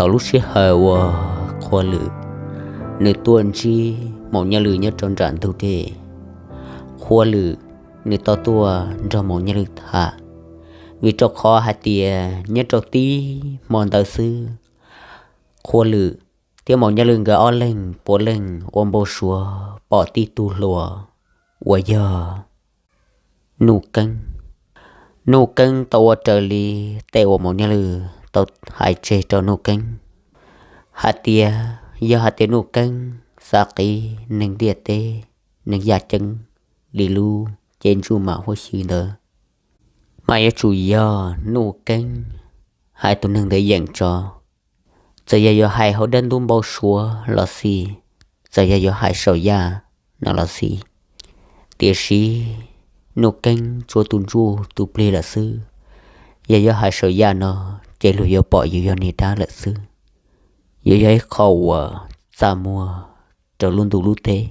Thaum lub sij hawm uas Qhua Lwm nws tuaj ntsib Maum Nyaj Lwj nyob rau nram ntug dej, Qhua Lwm nws tau tuaj nrog Maum Nyaj Lwj tham, vim rau qhov hais tias nyob rau tib hmo ntawd xwb, Qhua Lwm thiab Maum Nyaj Lwj nkawd ob leeg puav leej ua npau suav pom tib tug hluas uas yog Nuj Keeb. Nuj Keeb tau ua raws li tej uas Maum Nyaj Lwj tau hais tseg rau Nuj Keeb hais tias yog hais tias Nuj Keeb xav qiv neeg ntiaj teb, neeg yaj ceeb li lub cev ntsuj mam huab xyw ntawd, mas yuav tsum yog Nuj Keeb hais tus neeg ntawd yeem tso. Txawm yog yuav hais hauv dab ntub npau suav los xij, txawm yog yuav hais saum yaj no los xij, tiam sis Nuj Keeb tsuas tus ntsuj tus plig lawm xwb. Yog yuav hais saum yaj no, ces luag yuav pom yus yog niag dab lawm xwb. Yuav yog ib qho uas txaj muag rau lub ntuj lub teb.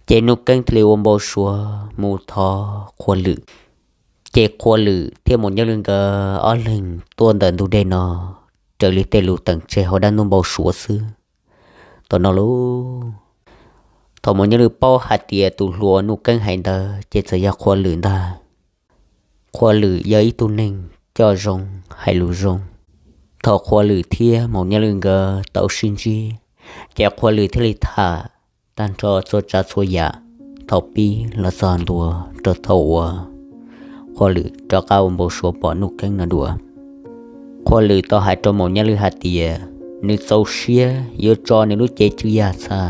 Ces Nuj Keeb thiaj li ua npau suav mus thov Qhua Lwm. Ces Qhua Lwm thiab Maum Nyaj Lwj nkawd ob leeg tuaj ntawm ntug dej no raws li tej lus teem tseg hauv dab ntub npau suav xwb. Thaum no lauj, thaum Maum Nyaj Lwj paub hais tias tus hluas Nuj Keeb hais ntawd ces txawm yog Qhua Lwm ntag. Qhua Lwm yog ib tug neeg coj zoo, hais lus zoo. Thaum Qhua Lwm thiab Maum Nyaj Lwj nkawd tau sib ntsib, ces Qhua Lwm thiaj li tham tag nrho txhua tsav txhua yam, thaum pib los txog ntua rau thaum uas Qhua Lwm rov qab ua npau suav pom Nuj Keeb no dua. Qhua Lwm tau hais rau Maum Nyaj Lwj hais tias nws txaus siab yuav tso nws lub cev tsw yag txha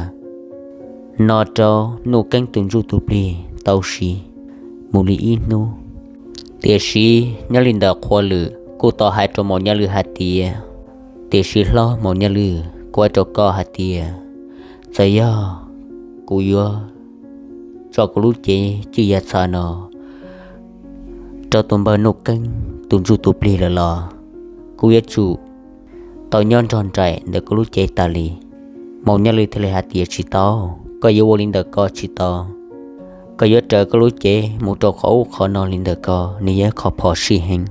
no rau Nuj Keeb tus ntsuj tus plig tau siv mus li ib hnub. Tiam sis nyob li ntawd Qhua Lwm kuj tau hais rau Maum Nyaj Lwj hais tias, tiam sis hlob Maum Nyaj Lwj, kuv hais rau koj hais tias, txawm yog kuv yuav tso kuv lub cev tsw yag txha no rau tus npawg Nuj Keeb tus ntsuj tus plig lawm los kuv yuav tsum tau nyob nrog nraim ntawm kuv lub cev tas li. Maum Nyaj Lwj thiaj li hais tias, tsis tau, koj yuav ua li ntawm ko tsis tau. Koj yuav raws koj lub cev mus rau qhov ub qhov no li ntawm ko, nws yog ib qho phom sij heev.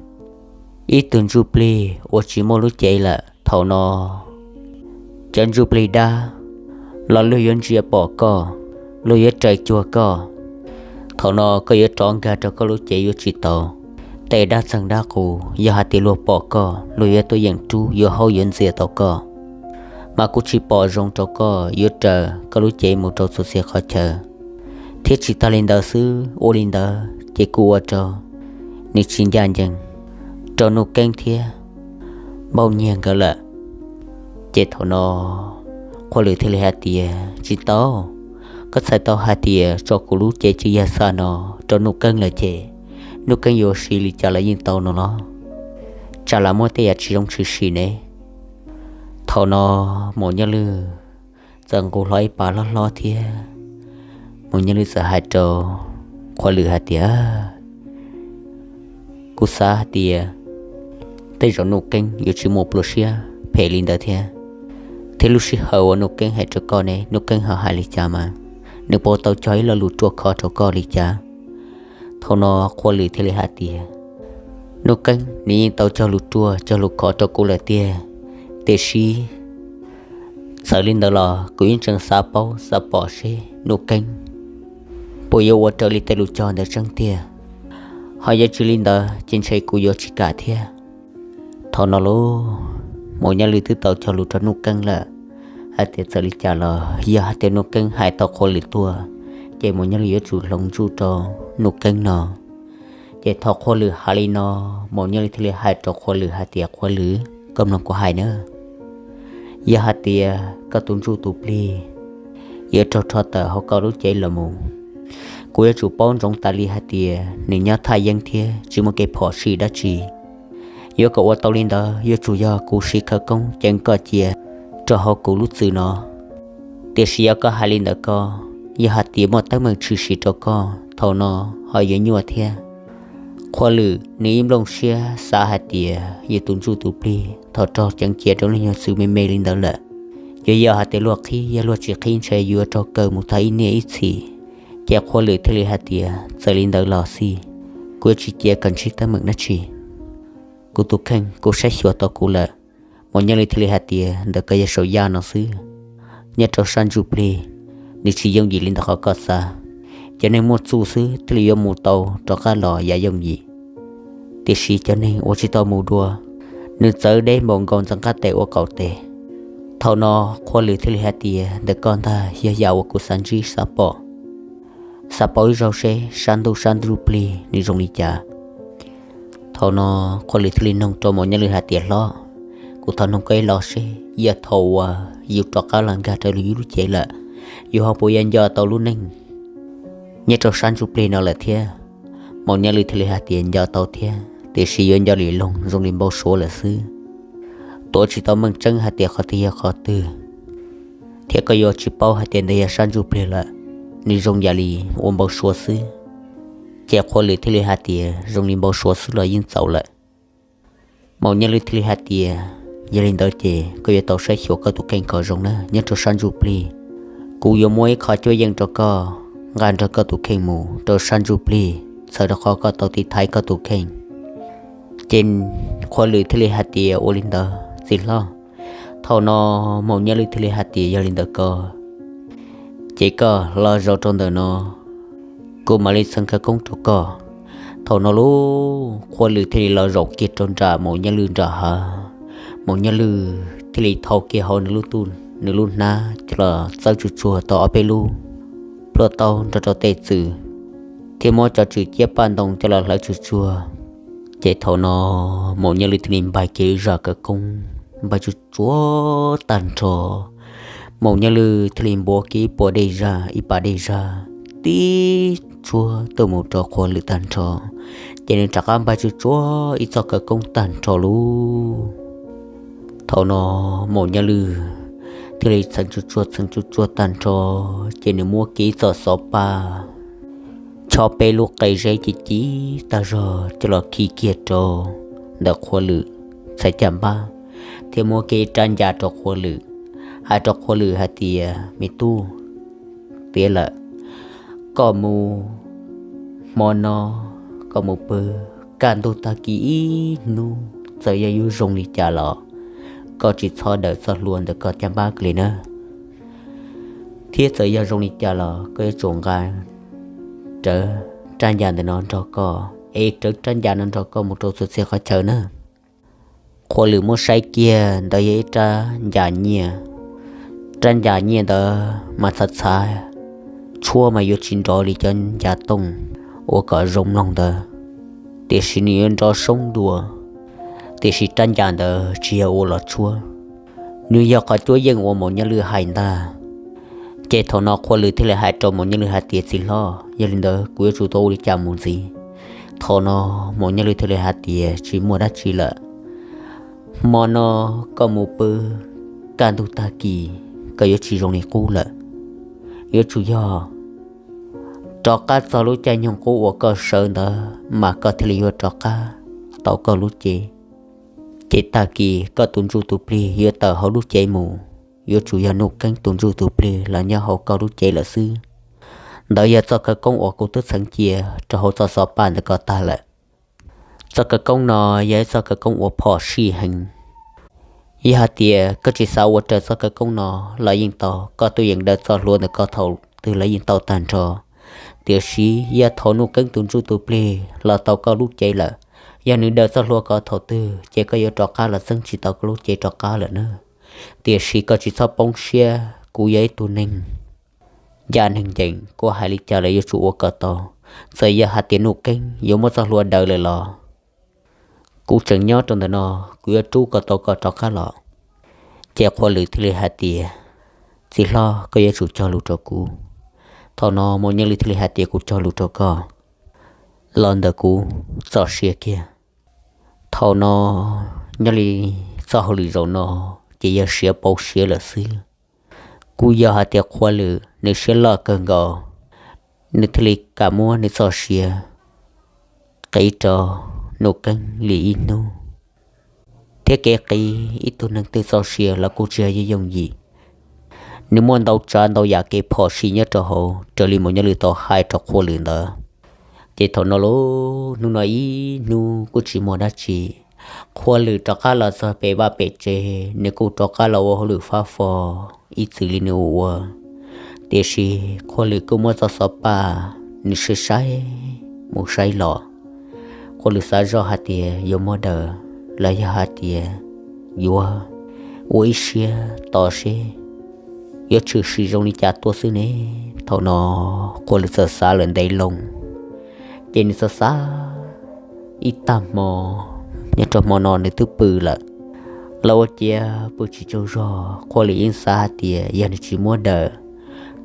Ib tug ntsuj plig uas tsis muaj lub cev lawm, thaum no cov ntsuj plig dab los luag yuav ntsia pom koj, luag yuav raws cuag koj. Thaum no koj yuav rov nkag rau koj lub cev yuav tsis tau. Tej dab txeeg dab qus yog hais tias luag pom koj, luag yuav tuaj yeem rub, yuav haub yuav ntxias tau koj. Mas kuv tsis pom zoo rau koj yuav raws koj lub cev mus rau txhua txhia qhov chaw. Thiab tsis tag li ntawd xwb, ua li ntawd ces kuj ua rau nws tsis ncaj ncees rau Nuj Keeb thiab Npauj Nyiag nkawd lawm. Ces thaum no Qhua Lwm thiaj li hais tias, tsis tau, koj txhais tau hais tias tso kuv lub cev tsw yag txha no rau Nuj Keeb lawm ces Nuj Keeb yuav siv li cas los yeej tau no los? Tsam lam muaj tej yam tsis zoo tshwm sim ne. Thaum no Maum Nyaj Lwj txawm nqus hlo ib pas hlob hlob thiab, Maum Nyaj Lwj txawm hais rau Qhua Lwm hais tias, kuv xav hais tias tej zaum Nuj Keeb yuav tsis muaj pluas siab phem li ntawd thiab. Thiab lub sij hawm uas Nuj Keeb hais rau koj ne, Nuj Keeb ho hais li cas mas, nws puas tau cog ib lo lus ruaj khov rau koj li cas? Thaum no Qhua Lwm thiaj li hais tias, Nuj Keeb nws yeej tau cog lus ruaj cog lus khov rau kuv lawm tiag, tiam sis txawm li ntawd los kuv yeej tseem xav paub xav pom seb Nuj Keeb puas yuav ua raws li tej lus cog ntawd tseeb tiag. Ho yog tsis li ntawd ces ntshe kuv yuav tsis kam thiab. Thaum no lauj, Maum Nyaj Lwj twb tau cog lus rau Nuj Keeb lawm hais tias txawm li cas los yog hais tias Nuj Keeb hais tau Qhua Lwm tuaj, ces Maum Nyaj Lwj yuav tsum hloov ntsuj rau Nuj Keeb no. Ces thaum Qhua Lwm hais li no, Maum Nyaj Lwj thiaj li hais rau Qhua Lwm hais tias, Qhua Lwm, koj mloog kuv hais na. Yog hais tias koj tus ntsuj tus plig yuav raug rho tawm hauv koj lub cev los mus, kuv yuav tsum paub ntsoov tas li hais tias nws nyob thaj yeeb thiab tsis muaj kev phom sij dab tsi. Yuav kom ua tau li ntawd yuav tsum yog kuv siv khawv koob ceev koj cia rau hauv kuv lub txwm no. Tiam sis yog koj hais li ntawd ko, yog hais tias muaj teeb meem tshwm sim rau koj, thaum no ho yuav nyuaj thiab. Qhua Lwm nws ib nplooj siab xav hais tias yus tus ntsuj tus plig thaum raug ceev cia rau lub nyuag txwm me me li ntawd lawm, yuav yog hais tias luag qhib, yog luag tsis qhib ntshe yuav raug kaw mus tag ib niaj ib txhis. Ces Qhua Lwm thiaj li hais tias, txawm li ntawd los xij, kuv yuav tsis cia koj ntsib teeb meem dab tsi. Kuv tus kheej, kuv saib xyuas tau kuv lawm, Maum Nyiaj Lwj thiaj li hais tias, ntawm koj yog saum yaj no xwb, nyob rau sab ntsuj plig, nws tsis yooj yim li ntawm qhov koj xav. Cov neeg muaj txuj xwb thiaj li yuav mus tau rov qab los yav yooj yim, tiam sis cov neeg uas tsis tau mus dua, nws txawv deb npaum nkaus ntxeev qab tes ua qaum tes. Thaum no Qhua Lwm thiaj li hais tias, ntawm koj ntag yog yam uas kuv xav ntsib xav pom. Xav paub ib zaug seb sab ntuj sab ntsuj plig nws zoo li cas. Thaum no Qhua Lwm thiaj li nug rau Maum Nyiaj Lwj hais tias, hlob, kuv thov nug koj ib los seb yog thaum uas yus rov qab los nkag rau yus lub cev lawm, yus ho puas yuav nco tau lub neej nyob rau sab ntsuj plig no lawm thiab? Maum Nyiaj Lwj thiaj li hais tias, nco tau thiab, tiam sis yuav nco li loog zoo li npau suav lawm xwb. Tuav tsis tau meej tseeb hais tias qhov twg yog qhov twg, thiab koj yuav tsis paub hais tias ntawd yog sab ntsuj plig lawm, nws zoo yam li ua npau suav xwb. Ces Qhua Lwm thiaj li hais tias, zoo li npau suav xwb los yeej txaus lawm. Maum Nyiaj Lwj thiaj li hais tias, yog li ntawd ces koj yuav tau saib xyuas koj tus kheej kom zoo na, nyob rau sab ntsuj plig. Kuv yuav muab ib qho cuab yeej rau koj, nqa nrog koj tus kheej mus rau sab ntsuj plig, txhawm rau qhov koj tau tiv thaiv koj tus kheej. Ces Qhua Lwm thiaj li hais tias, ua li ntawd txiv hlob. Thaum no Maum Nyiaj Lwj thiaj li hais tias, yog li ntawd ko, ces koj los zaum rau ntawm no, kuv mam li txheev khawv koob rau koj. Thaum no lub Qhua Lwm thiaj li los zaum kiag rau nram Maum Nyiaj Lwj nram hav. Maum Nyiaj Lwj thiaj li thau kiag hauv nws lub hnab coj los txawb tsuag tsuag tau ob peb lub plhuaj taub nrog rau tej txwm, thiab muab cov tswm ciab paj ntoo coj los hlawv tsuag tsuag. Ces thaum no Maum Nyiaj Lwj thiaj li npaj kiag ib zaj khawv koob npaj tsuag tsuag tag nrho. Maum Nyiaj Lwj thiaj li npuab kiag ib puas dej zaj, ib pas dej zaj tib tsuag tuaj mus rau Qhua Lwm tag nrho. Ces nws rov qab npaj tsuag tsuag ib txoj khawv koob tag nrho lub. Thaum no Maum Nyiaj Lwj thiaj li txheev tsuag tsuag txheev tsuag tsuag tag nrho, ces nws muab kiag ib txoj xov paj chob peb lub qe zeb ci ci tag zog coj los khi kiag rau ntawm Qhua Lwm txhais caj npab, thiab muab kiag ib rab ncas rau Qhua Lwm, hais rau Qhua Lwm hais tias, me tub, tiav lawm, koj mus hmo no, koj mus pw, kaj ntug tag kis ib hnub txawm yog yuav zoo li cas los koj tsis txhob daws txoj hlua ntawm koj caj npab li na. Thiab txawm yog zoo li cas los koj yuav tsum nqa rawv rab ncas ntawm no nrog koj, es rawv rab ncas no nrog koj mus rau txhua txhia qhov chaw na. Qhua Lwm muab saib kiag ntawd yog ib rab ncas nyiaj. Rab ncas nyiaj ntawd mas txhav txhav, tshuab mas yuav tsis nrov li cov ncas tooj uas kom zoo mloog ntawd, tiam sis nws yuav nrov soob dua, tiam sis rab ncas ntawd tsis yog ua los tshuab, nws yog qhov cuab yeej uas Maum Nyiaj Lwj hais ntag. Ces thaum no Qhua Lwm thiaj li hais rau Maum Nyiaj Lwj hais tias, txiv hlob, yog li ntawd kuv yuav tsum tau ua li cas mus ntxiv? Thaum no Maum Nyiaj Lwj thiaj li hais tias, tsis muaj dab tsi lawm, hmo no koj mus pw, kaj ntug tag kis koj yuav tsis zoo li qub lawm, yuav tsum yog rov qab txog lub caij nyoog qub uas koj sawv ntawd mas koj thiaj li yuav rov qab tau koj lub cev. Ces tag kis koj tus ntsuj tus plig yuav tawm hauv lub cev mus, yuav tsum yog Nuj Keeb tus ntsuj tus plig los nyob hauv koj lub cev lawm xwb. Ntawd yog txoj khawv koob uas kuv twb txheev cia rau hauv txoj xov paj ntawm koj tag lawm. Txoj khawv koob no yog ib txoj khawv koob uas phom sij heev. Yog hais tias koj tsis xav ua raws txoj khawv koob no los yeej tau, koj tuaj yeem daws txoj hlua ntawm koj thaum twg los yeej tau tag nrho. Tiam sis yog thaum Nuj Keeb tus ntsuj tus plig los tau koj lub cev lawm, yog nws daws txoj hlua koj thaum twg ces koj yuav rov qab los txeeb tsis tau koj lub cev rov qab lawm na. Tiam sis koj tsis txhob poob siab, kuv yog ib tug neeg ncaj neeg ncees, kuv hais li cas los yuav tsum ua kom tau. Txawm yog hais tias Nuj Keeb yuav muab txoj hlua daws lawm los kuv tseem nyob rau ntawm no, kuv yuav rub kom tau koj rov qab los. Ces Qhua Lwm thiaj li hais tias, txiv hlob, koj yuav tsum cog lus rau kuv. Thaum no Maum Nyiaj Lwj thiaj li hais tias, kuv cog lus rau koj, los ntawm kuv txoj sia kiag. Thaum no nyob li txoj hauj lwm zaum no ces yog siav pauv siav lawm xwb. Kuj yog hais tias Qhua Lwm nws siab loj kawg nkaus, nws thiaj li kam muab nws txoj sia qiv rau Nuj Keeb li ib hnub. Thiab kev qiv ib tug neeg twg txoj sia los kuj tsis yog yooj yim. Nws muaj ntau tsav ntau yam kev phom sij nyob rau hauv raws li Maum Nyiaj Lwj tau hais rau Qhua Lwm ntawd. Ces thaum no lauj, hnub no ib hnub kuj tsis muaj dab tsi, Qhua Lwm rov qab los txog pem vaj pem tsev, nws kuj rov qab los ua hauj lwm fab fo ib txwm li nws ua ua. Tiam sis Qhua Lwm kuj muab txoj xov paj nws saib saib mus saib los, Qhua Lwm xav zoj hais tias yuav muab daws los yog hais tias yuav ua ib siab tos seb yuav tshwm sim zoo li cas tuaj xwb ne. Thaum no Qhua Lwm txawm xav lawm ntev loo, ces nws txawm xav ib tag hmo, nyob rau hmo no nws twb pw lawm, los ua ciav pw tsis tsaug zog. Qhua Lwm yeej xav hais tias yog nws tsis muab daws,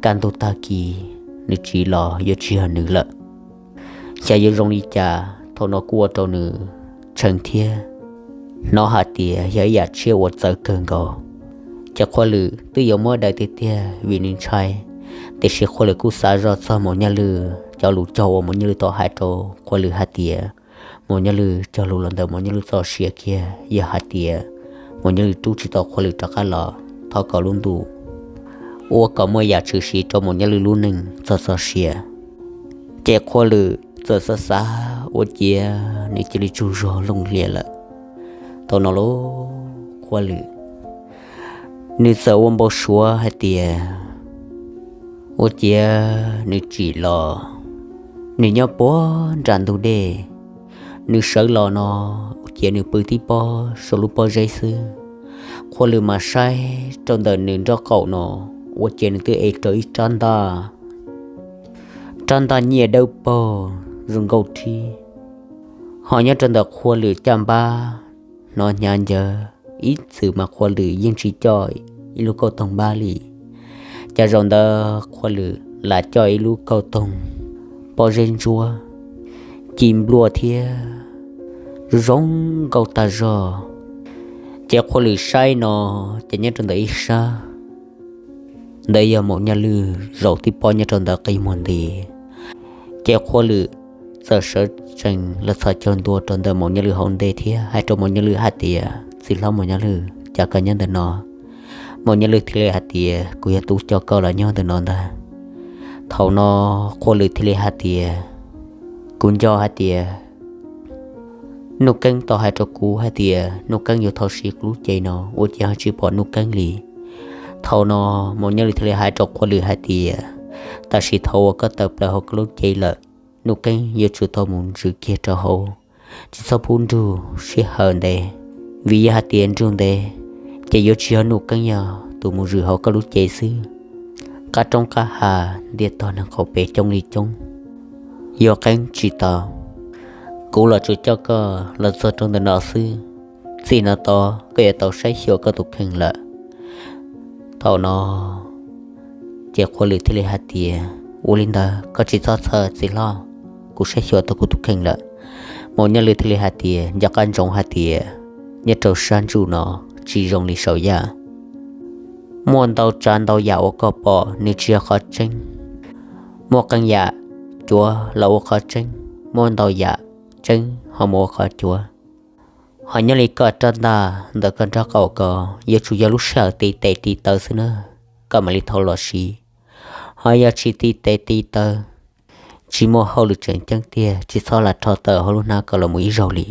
kaj ntug tag kis nws tsis los yuav tsis yog nws lawm. Xyov yuav zoo li cas, thaum no kuj ua rau nws tshee thiab hnov hais tias yog ib yam tshiab uas txawv kawg nkaus. Ces Qhua Lwm twb yuav muab daws tiag tiag vim nws ntshai, tiam sis Qhua Lwm kuj xav zoj txog Maum Nyaj Lwj cov lus cog uas Maum Nyaj Lwj tau hais rau Qhua Lwm hais tias Maum Nyaj Lwj cog lus los ntawm Maum Nyaj Lwj txoj sia kiag, yog hais tias Maum Nyaj Lwj rub tsis tau Qhua Lwm rov qab los, thov kom lub ntuj ua kom muaj yam tshwm sim rau Maum Nyaj Lwj lub neej txog txoj sia. Ces Qhua Lwm txawm xav xav ua ciav nws cia li tsaug zog looj hlias lawm. Thaum no lauj, Qhua Lwm nws txawm ua npau suav hais tias ua ciav nws tsim los, nws nyob puag nram ntug dej, nws sawv los no ua ciav nws pw tib pob saum lub pob zeb xwb. Qhua Lwm mas saib rau ntawm nws nraub qaum no, ua ciav nws twb ev rau ib rab ntaj, rab ntaj nyiaj dawb paug zoo nkauj rhib. Ho nyob rau ntawm Qhua Lwm caj npab hnov hnyav ncawv, ib txwm mas Qhua Lwm yeej tsis coj ib lub kauj toog npab li. Cas zaum ntawd Qhua Lwm lam coj ib lub kauj toog pob zeb ntsuab ci nplua thiab zoo nkauj tag zog. Ces Qhua Lwm saib no, ces nyob rau ntawm ib sab ntawd yog Maum Nyaj Lwj zaum tib pob nyob rau ntawm qi muag nti. Ces Qhua Lwm txawm sawv tsees los txhos caug ntua rau ntawm Maum Nyaj Lwj hauv ntej thiab hais rau Maum Nyaj Lwj hais tias, Txiv hlob Maum Nyaj Lwj, cas koj nyob ntawm no? Maum Nyaj Lwj thiaj li hais tias, Kuv yog tus coj koj los nyob ntawm no ntag. Thaum no Qhua Lwm thiaj li hais tias, Kuv nco hais tias Nuj Keeb tau hais rau kuv hais tias Nuj Keeb yuav thov siv kuv lub cev no, ua ciav ho tsis pom Nuj Keeb li. Thaum no Maum Nyaj Lwj thiaj li hais rau Qhua Lwm hais tias, Tam sim thaum uas koj tawm plaws hauv koj lub cev lawm, Nuj Keeb yuav tsum tau mus zwm kiag rau hauv, tsis txhob pub nrug sij hawm ntev, vim yog hais tias nrug ntev ces yuav tsis yog Nuj Keeb yog tus mus zwm hauv koj lub cev xwb. Qab roob qab hav ntiaj tog neeg qaum pem coob li coob, yuav qeeb tsis tau. Kuv los tsuas coj koj los txog rau ntawm no xwb, txij no tod koj yuav tau saib xyuas koj tus kheej lawm. Thaum no ces Qhua Lwm thiaj li hais tias, Ua li ntawd koj tsis txhob txhawj txiv hlob, kuv saib xyuas tau kuv tus kheej lawm. Maum Nyaj Lwj thiaj li hais tias, Nco qab ntsoov hais tias nyob rau sab ntsuj no tsis zoo li saum yaj, muaj ntau tsav ntau yam uas koj pom nws tsis yog qhov tseeb. Muaj qee yam cuav los ua qhov tseeb, muaj ntau yam tseeb ho mus ua qhov cuav. Ho nyob li koj rab ntaj ntawm koj nraub qaum ko, yuav tsum yog lub sij hawm tiv tes tiv taw xwb na, koj mam li thau los siv. Ho yog tsis tiv tes tiv taw, tsis muaj hauj lwm tseem ceeb tiag, tsis txhob lam rho tawm hauv lub hnab ko los mus ib zaug li.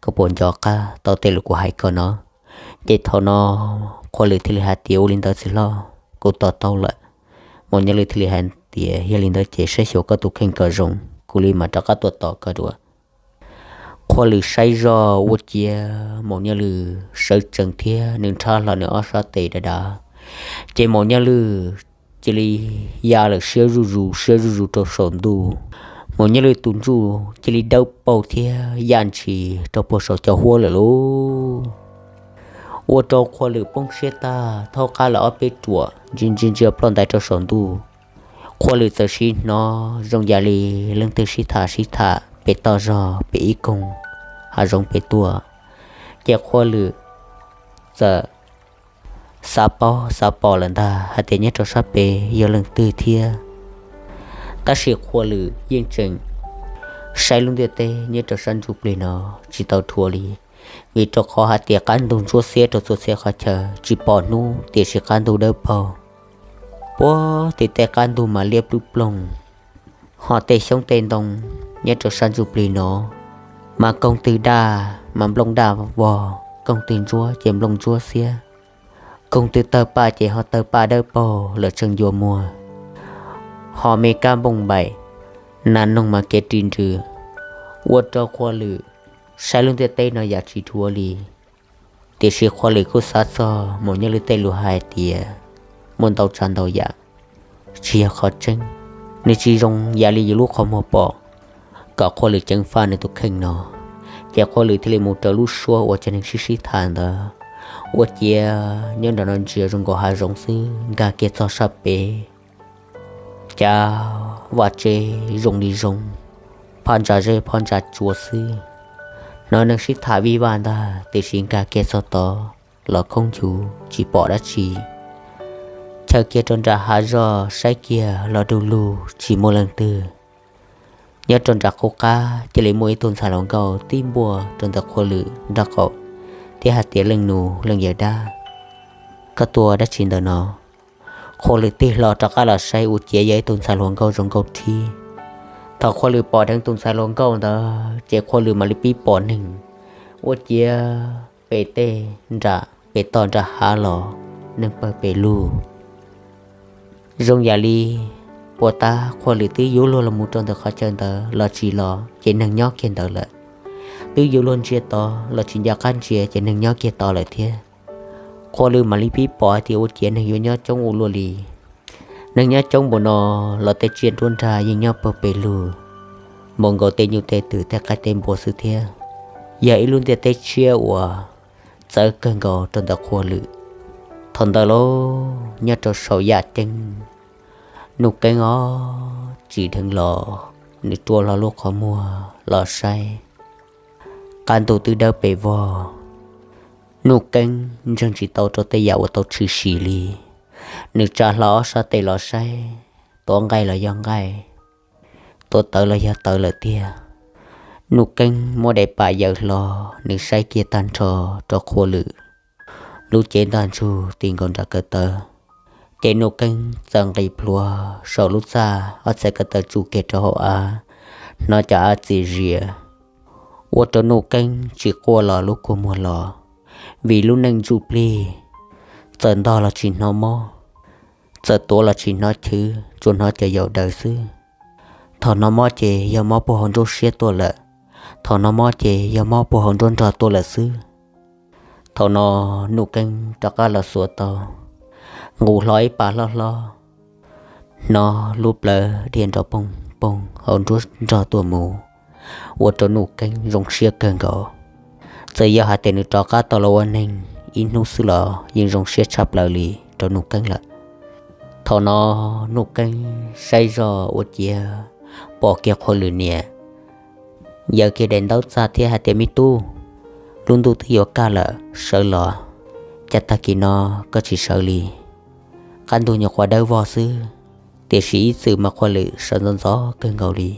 Koj puas nco qab tau tej lus kuv hais koj no? Ces thaum no Qhua Lwm thiaj li hais tias, Ua li ntawd txiv hlob, kuv to taub lawm. Maum Nyaj Lwj thiaj li hais tias, Yog li ntawd ces saib xyuas koj tus kheej kom zoo, kuv li mam rov qab tuaj tos koj dua. Qhua Lwm saib zoj ua ciav Maum Nyaj Lwj sawv tsees thiab nws nrhab hlo nws ob sab tes dav dav, ces Maum Nyaj Lwj cia li ya lawm siab zuj zus siab zuj zus rau saum ntuj. Maum Nyaj Lwj tus ntsuj cia li dawb paug thiab yaj ntshis rau puag saum cov huab lawm lauj. Ua rau Qhua Lwm poob siab tag, thaub qab lawm ob peb ruam ntsia ntsia ntsia ploj ntais rau saum ntuj. Qhua Lwm txawm siv hnov zoo yam li leej twg sib tham sib tham pem toj zog pem ib koog hav zoov pem tuaj. Ces Qhua Lwm txawm xav paub xav pom lawm ntag hais tias nyob rau sab pem yog leej twg thiab. Tab sis Qhua Lwm yeej tseem saib lub ntiaj teb nyob rau sab ntsuj plig no tsis tau dhuav li, vim rau qhov hais tias qab ntug ntsuab xiab rau txhua txhia qhov chaw, tsis pom hnub tiam sis qab ntug dawb paug. Puag tim tej qab ntug mas liab plub ploog, ho tej xyoob tej ntoo nyob rau sab ntsuj plig no mas koog twg daj mas nplooj daj vog, koog twg ntsuab ces nplooj ntsuab xiab, koog twg tawg paj ces ho tawg paj dawb paug lawm tseem ncua muag, ho me kab nplooj npaim, nas noog mas kev ris nrws, ua rau Qhua Lwm saib lub ntiaj teb no yam tsis dhuav li. Tiam sis Qhua Lwm kuj xav txog mus nyob li tej lus hais tias muaj ntau tsav ntau yam tsis yog qhov tseeb, nws tsis zoo yam li yus lub qhov muag pom, kom Qhua Lwm ceev faj nws tus kheej no. Ces Qhua Lwm thiaj li mus raws lub suab uas cov neeg sib sib tham ntawd, ua ciav nyob nram no ntsia zoo nkaus hav zoov xwb, nkag kiag txog sab pem cas vaj tse zoo li zoo, phab ntsa zeb phab ntsa tsua xwb. Hnov neeg sib tham vij vaj ntag, tiam sis nkag kiag txog tod los khoob nchuv tsis pom dab tsi. Chaw kiag rau nram hav zog saib kiag los du lug tsis muaj leej twg. Nyob rau nram qub qab cia li muaj ib tug ntxhais hluas nkauj tib npuaj rau ntawm Qhua Lwm nraub qaum thiab hais tias, Leej nus leej yawm dab, koj tuaj dab tsi ntawm no? Qhua Lwm tig hlo rov qab los saib ua ciav yog ib tug ntxhais hluas nkauj zoo nkauj thib. Thaum Qhua Lwm pom dheev tus ntxhais hluas nkauj ntawd ces Qhua Lwm mam li pib pom neeg ua ciav pem tej nram pem toj nram hav los neeg pawg pes lug. Zoo yam li puas tab Qhua Lwm twb yuav luag los mus rau ntawm qhov chaw ntawd los tsis los ces neeg nyob kiag ntawd lawm. Twb yuav luag ntsia tod los tsis nco qab ntsia ces neeg nyob kiag tod lawm thiab. Qhua Lwm mam li pib pom hais tias ua ciav neeg yuav nyob coob ua luaj li. Neeg nyob coob npaum no los tej tsiaj nruab nrag yeej nyob pawg pes lug, npaum nkaus tej nyuj tej twm tej qaib tej npua xwb thiab. Yog ib lub ntiaj teb tshiab uas txawv kawg nkaus rau ntawm Qhua Lwm. Thaum ntawd los nyob rau saum yaj ceeb, Nuj Keeb ob tsis dheev los, nws rua hlo lub qhov muag los saib. Qab ntuj twb dawb pes vog, Nuj Keeb ntseeg tsis tau rau tej yam uas tau tshwm sim li. Nws tsa hlo ob sab tes los saib, tuav nqaij los yog nqaij, tuav tawv los yog tawv lawm tiag. Nuj Keeb muab daim pam yaws hlo, nws saib kiag tag nrho rau Qhua Lwm lub cev ntag ntsug ti nkaus nram kaw tawv. Ces Nuj Keeb txawm nqis plhuav saum lub txaj, ob txhais ko taw tsuj kiag rau hauv av, hnov cov av txias zias, ua rau Nuj Keeb tsis quaj los lub kua muag los, vim lub neej ntsuj plig, txawm ntog los tsis hnov mob, txawm tuav los tsis hnov chwv, tsuas hnov cov yaus daws xwb. Thaum hnov mob ces yog mob puag hauv nruab siab tuaj lawm, thaum hnov mob ces yog mob puag hauv nruab nrog tuaj lawm xwb. Thaum no Nuj Keeb rov qab los xuas tau, nqus hlo ib pas hlob hlob, hnov lub plawv dhia nrov poog poog hauv nruab nrog tuaj mus, ua rau Nuj Keeb zoo siab kawg nkaus. Txawm yog hais tias nws rov qab tau los ua neeg ib hnub xwb los yeej zoo siab tshaj plaws li rau Nuj Keeb lawm. Thaum no Nuj Keeb saib zoj ua ciav pom kiag Qhua Lwm niam yaws kiag daim ntaub txaj thiab hais tias, Me tub, lub ntuj twb yuav kaj lawm, sawv los, cas tag kis no koj tsis sawv li? Qab ntuj nyuam qhuav dawb vog xwb, tiam sis ib txwm mas Qhua Lwm sawv ntxov ntxov kawg nkaus li.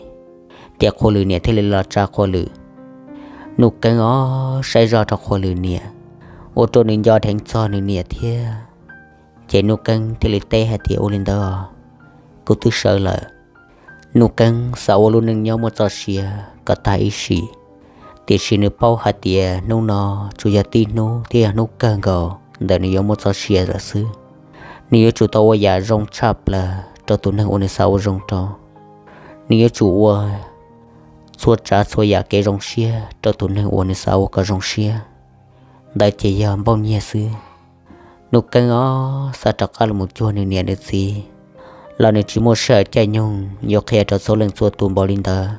Ces Qhua Lwm niam thiaj li los tsa Qhua Lwm. Nuj Keeb ob saib zoj rau Qhua Lwm niam, ua rau nws nco dheev txog nws niam thiab. Ces Nuj Keeb thiaj li teb hais tias, Ua li ntawd os, kuv twb sawv lawm. Nuj Keeb xav ua lub neej nyob muaj txoj sia kom tag ib sim, tiam sis nws paub hais tias hnub no tsuas yog tib hnub thiab yog hnub kawg nkaus ntawm nws yuav muaj txoj sia lawm xwb. Nws yuav tsum tau ua yam zoo tshaj plaws rau tus neeg uas nws xav ua zoo rau. Nws yuav tsum ua txhua tsav txhua yam kev zoo siab rau tus neeg uas nws xav ua kom zoo siab, ntawd ces yog npauj nyiag xwb. Nuj Keeb ob xav rov qab los mus cuag nws niam nws txiv, los nws tsis muaj sij hawm caij nyoog yuav qhia rau txhua leej txhua tus npaum li ntawd,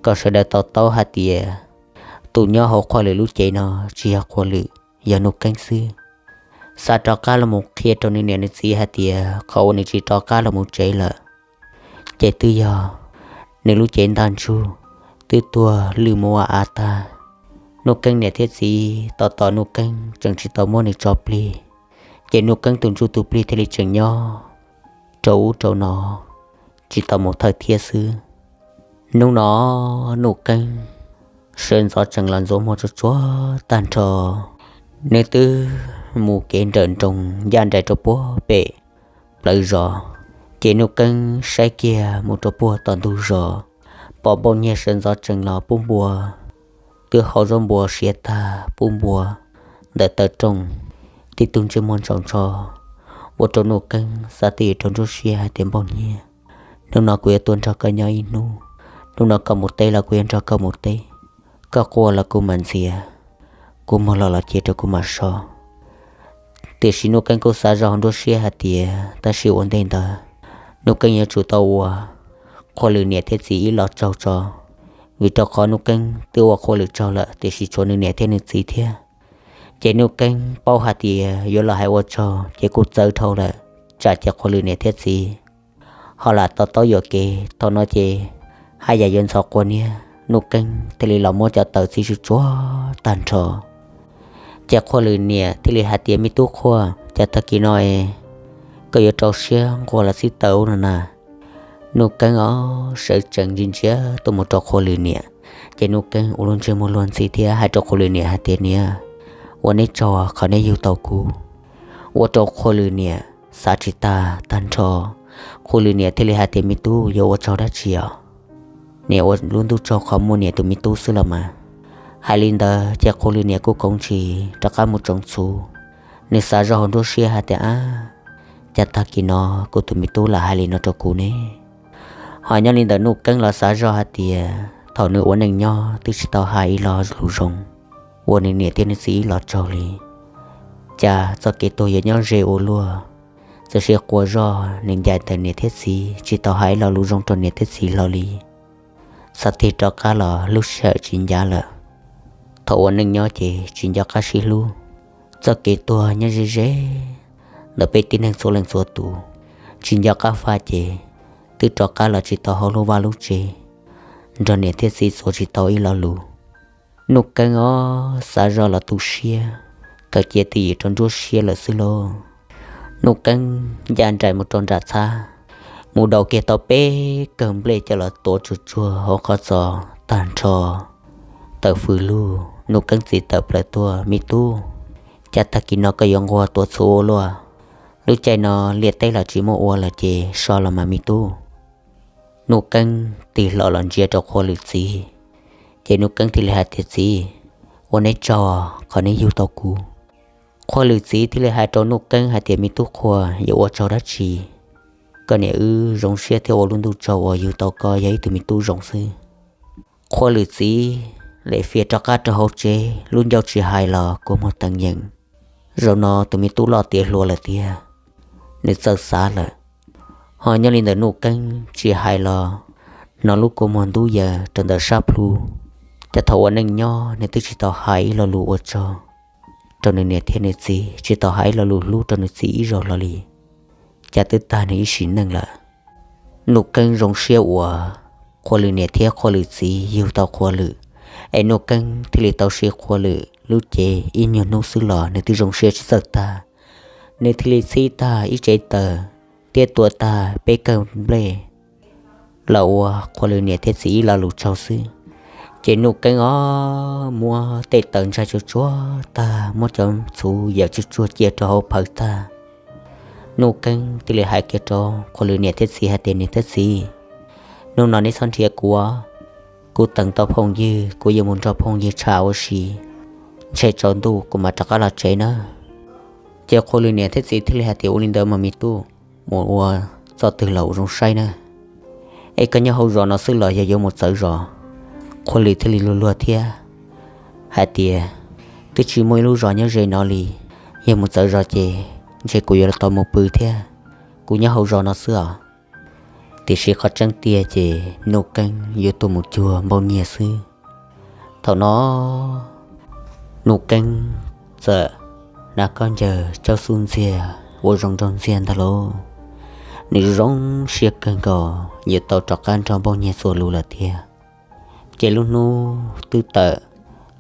kom sawv daws to taub hais tias tus nyob hauv Qhua Lwm lub cev no tsis yog Qhua Lwm, yog Nuj Keeb xwb. Xav rov qab los mus qhia rau nws niam nws txiv hais tias qhov uas nws tsis rov qab los mus tsev lawm, ces twb yog nws lub cev ntag ntsug twb tuag lwj mus ua av tag. Nuj Keeb niam thiab txiv tos tos Nuj Keeb tseem tsis tau muab nws tso plig, ces Nuj Keeb tus ntsuj tus plig thiaj li tseem nyob rau ub rau no, tsis tau mus thawj thiab xwb. Hnub no Nuj Keeb sawv ntxov tsees los ntxuav muag tsuag tsuag tag nrho, nws twb mus kev nrawm nroos ncaj nraim rau puag pem plawv zos. Ces Nuj Keeb saib kiag mus rau puag tom ntug zos, pom npauj nyiag sawv ntxov tsees los pub npua twb hau zaub npua siav tag pub npua ntawm taw rooj, tib tug ntsej muag ntsaus ntso, ua rau Nuj Keeb xav twj ywm rau nruab siab hais tias, Npauj Nyiag, hnub no kuv yuav tuaj nrog koj nyob ib hnub. Hnub no koj mus teb los kuv yuav nrog koj mus teb, koj quaj los kuv mam ntxias, kuv muag los los ces rau kuv mam so. Tiam sis Nuj Keeb kuj xav zoj hauv nruab siab hais tias tab sis ua ntej ntawd Nuj Keeb yuav tsum tau ua Qhua Lwm niam thiab txiv ib lo tsaug tso, vim rau qhov Nuj Keeb twb ua Qhua Lwm tsaug lawm tiam sis tshuav nws niam thiab nws txiv thiab. Ces Nuj Keeb paub hais tias yuav los hais ua tsaug ces kuj txawv dhau lawm, tsam ces Qhua Lwm niam thiab txiv ho lam to taub yuam kev. Thaum no ces haj yam yuav ntxhov quav niab, Nuj Keeb thiaj li los muab cov taws txib tsuj tsuag tag nrho. Ces Qhua Lwm niam thiaj li hais tias, Me tub Qhua, cas tag kis no es koj yuav rau siab nquag los txib taws ub no na? Nuj Keeb ob sawv tsees ntsia ntsia tuaj mus rau Qhua Lwm niam, ces Nuj Keeb ua lub ntsej muag luag ntxhi thiab hais rau Qhua Lwm niam hais tias, Niam, ua neb tsaug qhov neb yug tau kuv. Ua rau Qhua Lwm niam xav tsis tag tag nrho. Qhua Lwm niam thiaj li hais tias, Me tub, yuav ua tsaug dab tsi os? Niam ua lub ntuj tsaug qhov muaj niam tus me tub xwb los mas. Hais li ntawd ces Qhua Lwm niam kuj koom ntsis rov qab mus tsoov txhuv. Nws xav zoj hauv nruab siab hais tias, Ab, cas tag kis no kuv tus me tub lam hais li no rau kuv ne? Ho nyob li ntawm Nuj Keeb los xav zoj hais tias thaum nws ua neej nyob twb tsis tau hais ib lo lus zoo ua nws niam thiab nws txiv ib lo tsaug li. Cas txoj kev tuag yuav nyob ze ua luaj, txawm sis quas zog nws ncaim ntawm niam thiab txiv tsis tau hais ib lo lus zoo rau niam thiab txiv hlo li. Xav tig rov qab los lub sij hawm tsis ncav lawm. Thaum ua neej nyob ces tsis nco qab sib hlub. Txoj kev tuag nyob ze ze ntawm peb tib neeg txhua leej txhua tus, tsis nco qab faj ces twb rov qab los tsis tau hauv lub vaj lub tsev, nrog niam thiab txiv txuas tsis tau ib lo lus. Nuj Keeb ob xav zoj los tu siab, kawm cia twj ywm rau nruab siab lawm xwb lauj. Nuj Keeb ncaj nraim mus rau nram txhab, mus daus kiag tau peb kawm nplej coj los tuav tsuag tsuag hauv qhov txos tag nrho. Tawm fws lug, Nuj Keeb txiv tawm plaws tuaj, Me tub, cas tag kis no koj yuav nquag tuav txhuv ua luaj? Lub caij no liaj teb los tsis muaj ua lawm ces so los mas me tub. Nuj Keeb tig hlo los ntsia rau Qhua Lwm txiv, ces Nuj Keeb thiaj li hais tias, Txiv, ua neb tsaug qhov neb yug tau kuv. Qhua Lwm txiv thiaj li hais rau Nuj Keeb hais tias, Me tub Qhua, yuav ua tsaug dab tsi? Koj niam wb zoo siab thiab ua lub ntuj tsaug uas yug tau koj yog ib tug me tub zoo xwb. Qhua Lwm txiv lem fias rov qab rau hauv tsev, lub ncauj tsis hais los kua muag teev yees. Zaum no tus me tub loj tiav hluas lawm tiag, nws txawj xav lawm. Ho nyob li ntawm Nuj Keeb tsis hais los hnov lub kua muag ntub yaws rau ntawm sab plhu. Ces thaum ua neej nyob nws twb tsis tau hais ib lo lus ua tsaug rau nws niam thiab nws txiv, tsis tau hais ib lo lus hlub rau nws txiv ib zaug hlo li. Cas twb tag nws ib sim neej lawm. Nuj Keeb zoo siab uas Qhua Lwm niam thiab Qhua Lwm txiv yug tau Qhua Lwm, es Nuj Keeb thiaj li tau siv Qhua Lwm lub cev ib nyuag hnub xwb los nws twb zoo siab tsis txawj tag. Nws thiaj li txhib tag ib tsev taws thiab tua tag peb kawm nplej los ua Qhua Lwm niam thiab txiv ib lo lus tsaug xwb. Ces Nuj Keeb ob muab tej taws ntsaig tsuag tsuag tag, muab cov txhuv yawm tsuag tsuag cia rau hauv phawv tag, Nuj Keeb thiaj li hais kiag rau Qhua Lwm niam thiab txiv hais tias, Niam thiab txiv, hnub no neb txhob nrhiav kuv, kuv teem tau phooj ywg, kuv yuav mus nrog phooj ywg tsham ua si, ntshe tsaus ntuj kuv mam rov qab los tsev nawb. Ces Qhua Lwm niam thiab txiv thiaj li hais tias, Ua li ntawd mas me tub, mus ua txoj twg los ua zoo saib nawb. Es koj nyob hauv zos no xwb los yog yuav mus txawv zos? Qhua Lwm thiaj li luag luag thiab hais tias, Twb tsis muaj ib lub zos nyob ze no li, yog mus txawv zos ces ntshe kuv yuav tau mus pw thiab. Kuv nyob hauv zos no xwb os. Tiam sis qhov tseeb tiag ces Nuj Keeb yuav tuaj mus cuag Npauj Nyiag xwb. Thaum no Nuj Keeb txawm hnav khaub ncaws caub xub ntxiag ua zoo nraug ntxiag ntag lauj. Nws zoo siab kawg nkaus yuav tau rov qab nrog Npauj Nyiag txuas lus lawm tiag. Ces lub hnub twb tawm,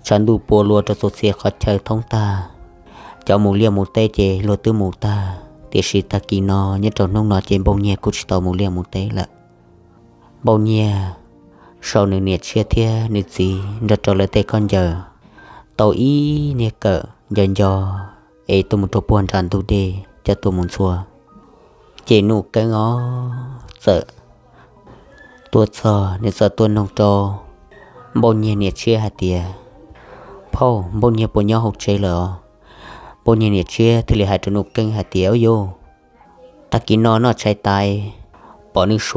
tshav ntuj pua lua rau txhua txhia qhov chaw thoob tag. Cov mus liaj mus teb ces luag twb mus tag, tiam sis tag kis no nyob rau hnub no ces Npauj Nyiag kuj tsis tau mus liaj mus teb lawm. Npauj Nyiag sau nws niam tshiab thiab nws txiv nrog rau lawv tej khaub ncaws, tau ib niag kawm nco nco es tuaj mus rau puag nram ntug dej coj tuaj mus ntxhua. Ces Nuj Keeb ob txawm tuaj txog, nws txawm tuaj noog rau Npauj Nyiag niam tshiab hais tias, Phauj, Npauj Nyiag puas nyob hauv tsev lawm os? Npauj Nyiag niam tshiab thiaj li hais rau Nuj Keeb hais tias, Ub yus, tag kis no noj tshais tas, pom nws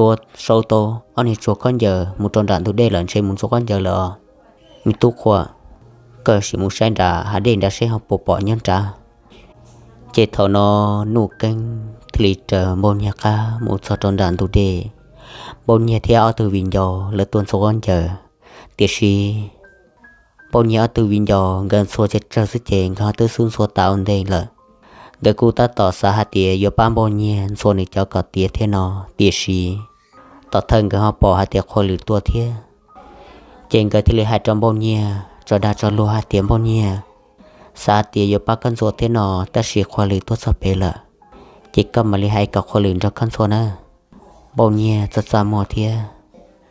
sau tau ob niag tsuag khaub ncaws mus rau nram ntug dej lawm, ntshe mus ntxuav khaub ncaws lawm os. Me tub Qhua, koj sim mus saib nram hav dej nrad seb ho puas pom nyob nrad. Ces thaum no Nuj Keeb thiaj li raws Npauj Nyiag qab mus txog rau nram ntug dej. Npauj Nyiag thiab ob tug viv ncaus lawv tuaj ntxuav khaub ncaws, tiam sis Npauj Nyiag ob tug viv ncaus nkawd ntxhua tsawg tsawg xwb ces nkawd ho twb xub ntxhua tas ua ntej lawm. Nkawd kuj tab tom xav hais tias yuav pab Npauj Nyiag ntxhua nws cov kom tiav thiab no, tiam sis tom thawj nkawd ho pom hais tias Qhua Lwm tuaj thiab. Ces nkawd thiaj li hais rau Npauj Nyiag tso dag tso luag hais tias, Npauj Nyiag, xav hais tias yuav pab koj ntxhua thiab no, tab sis Qhua Lwm tuaj txog pem lawm, ces koj mam li hais kom Qhua Lwm nrog koj ntxhua nawb. Npauj Nyiag txaj txaj muag thiab,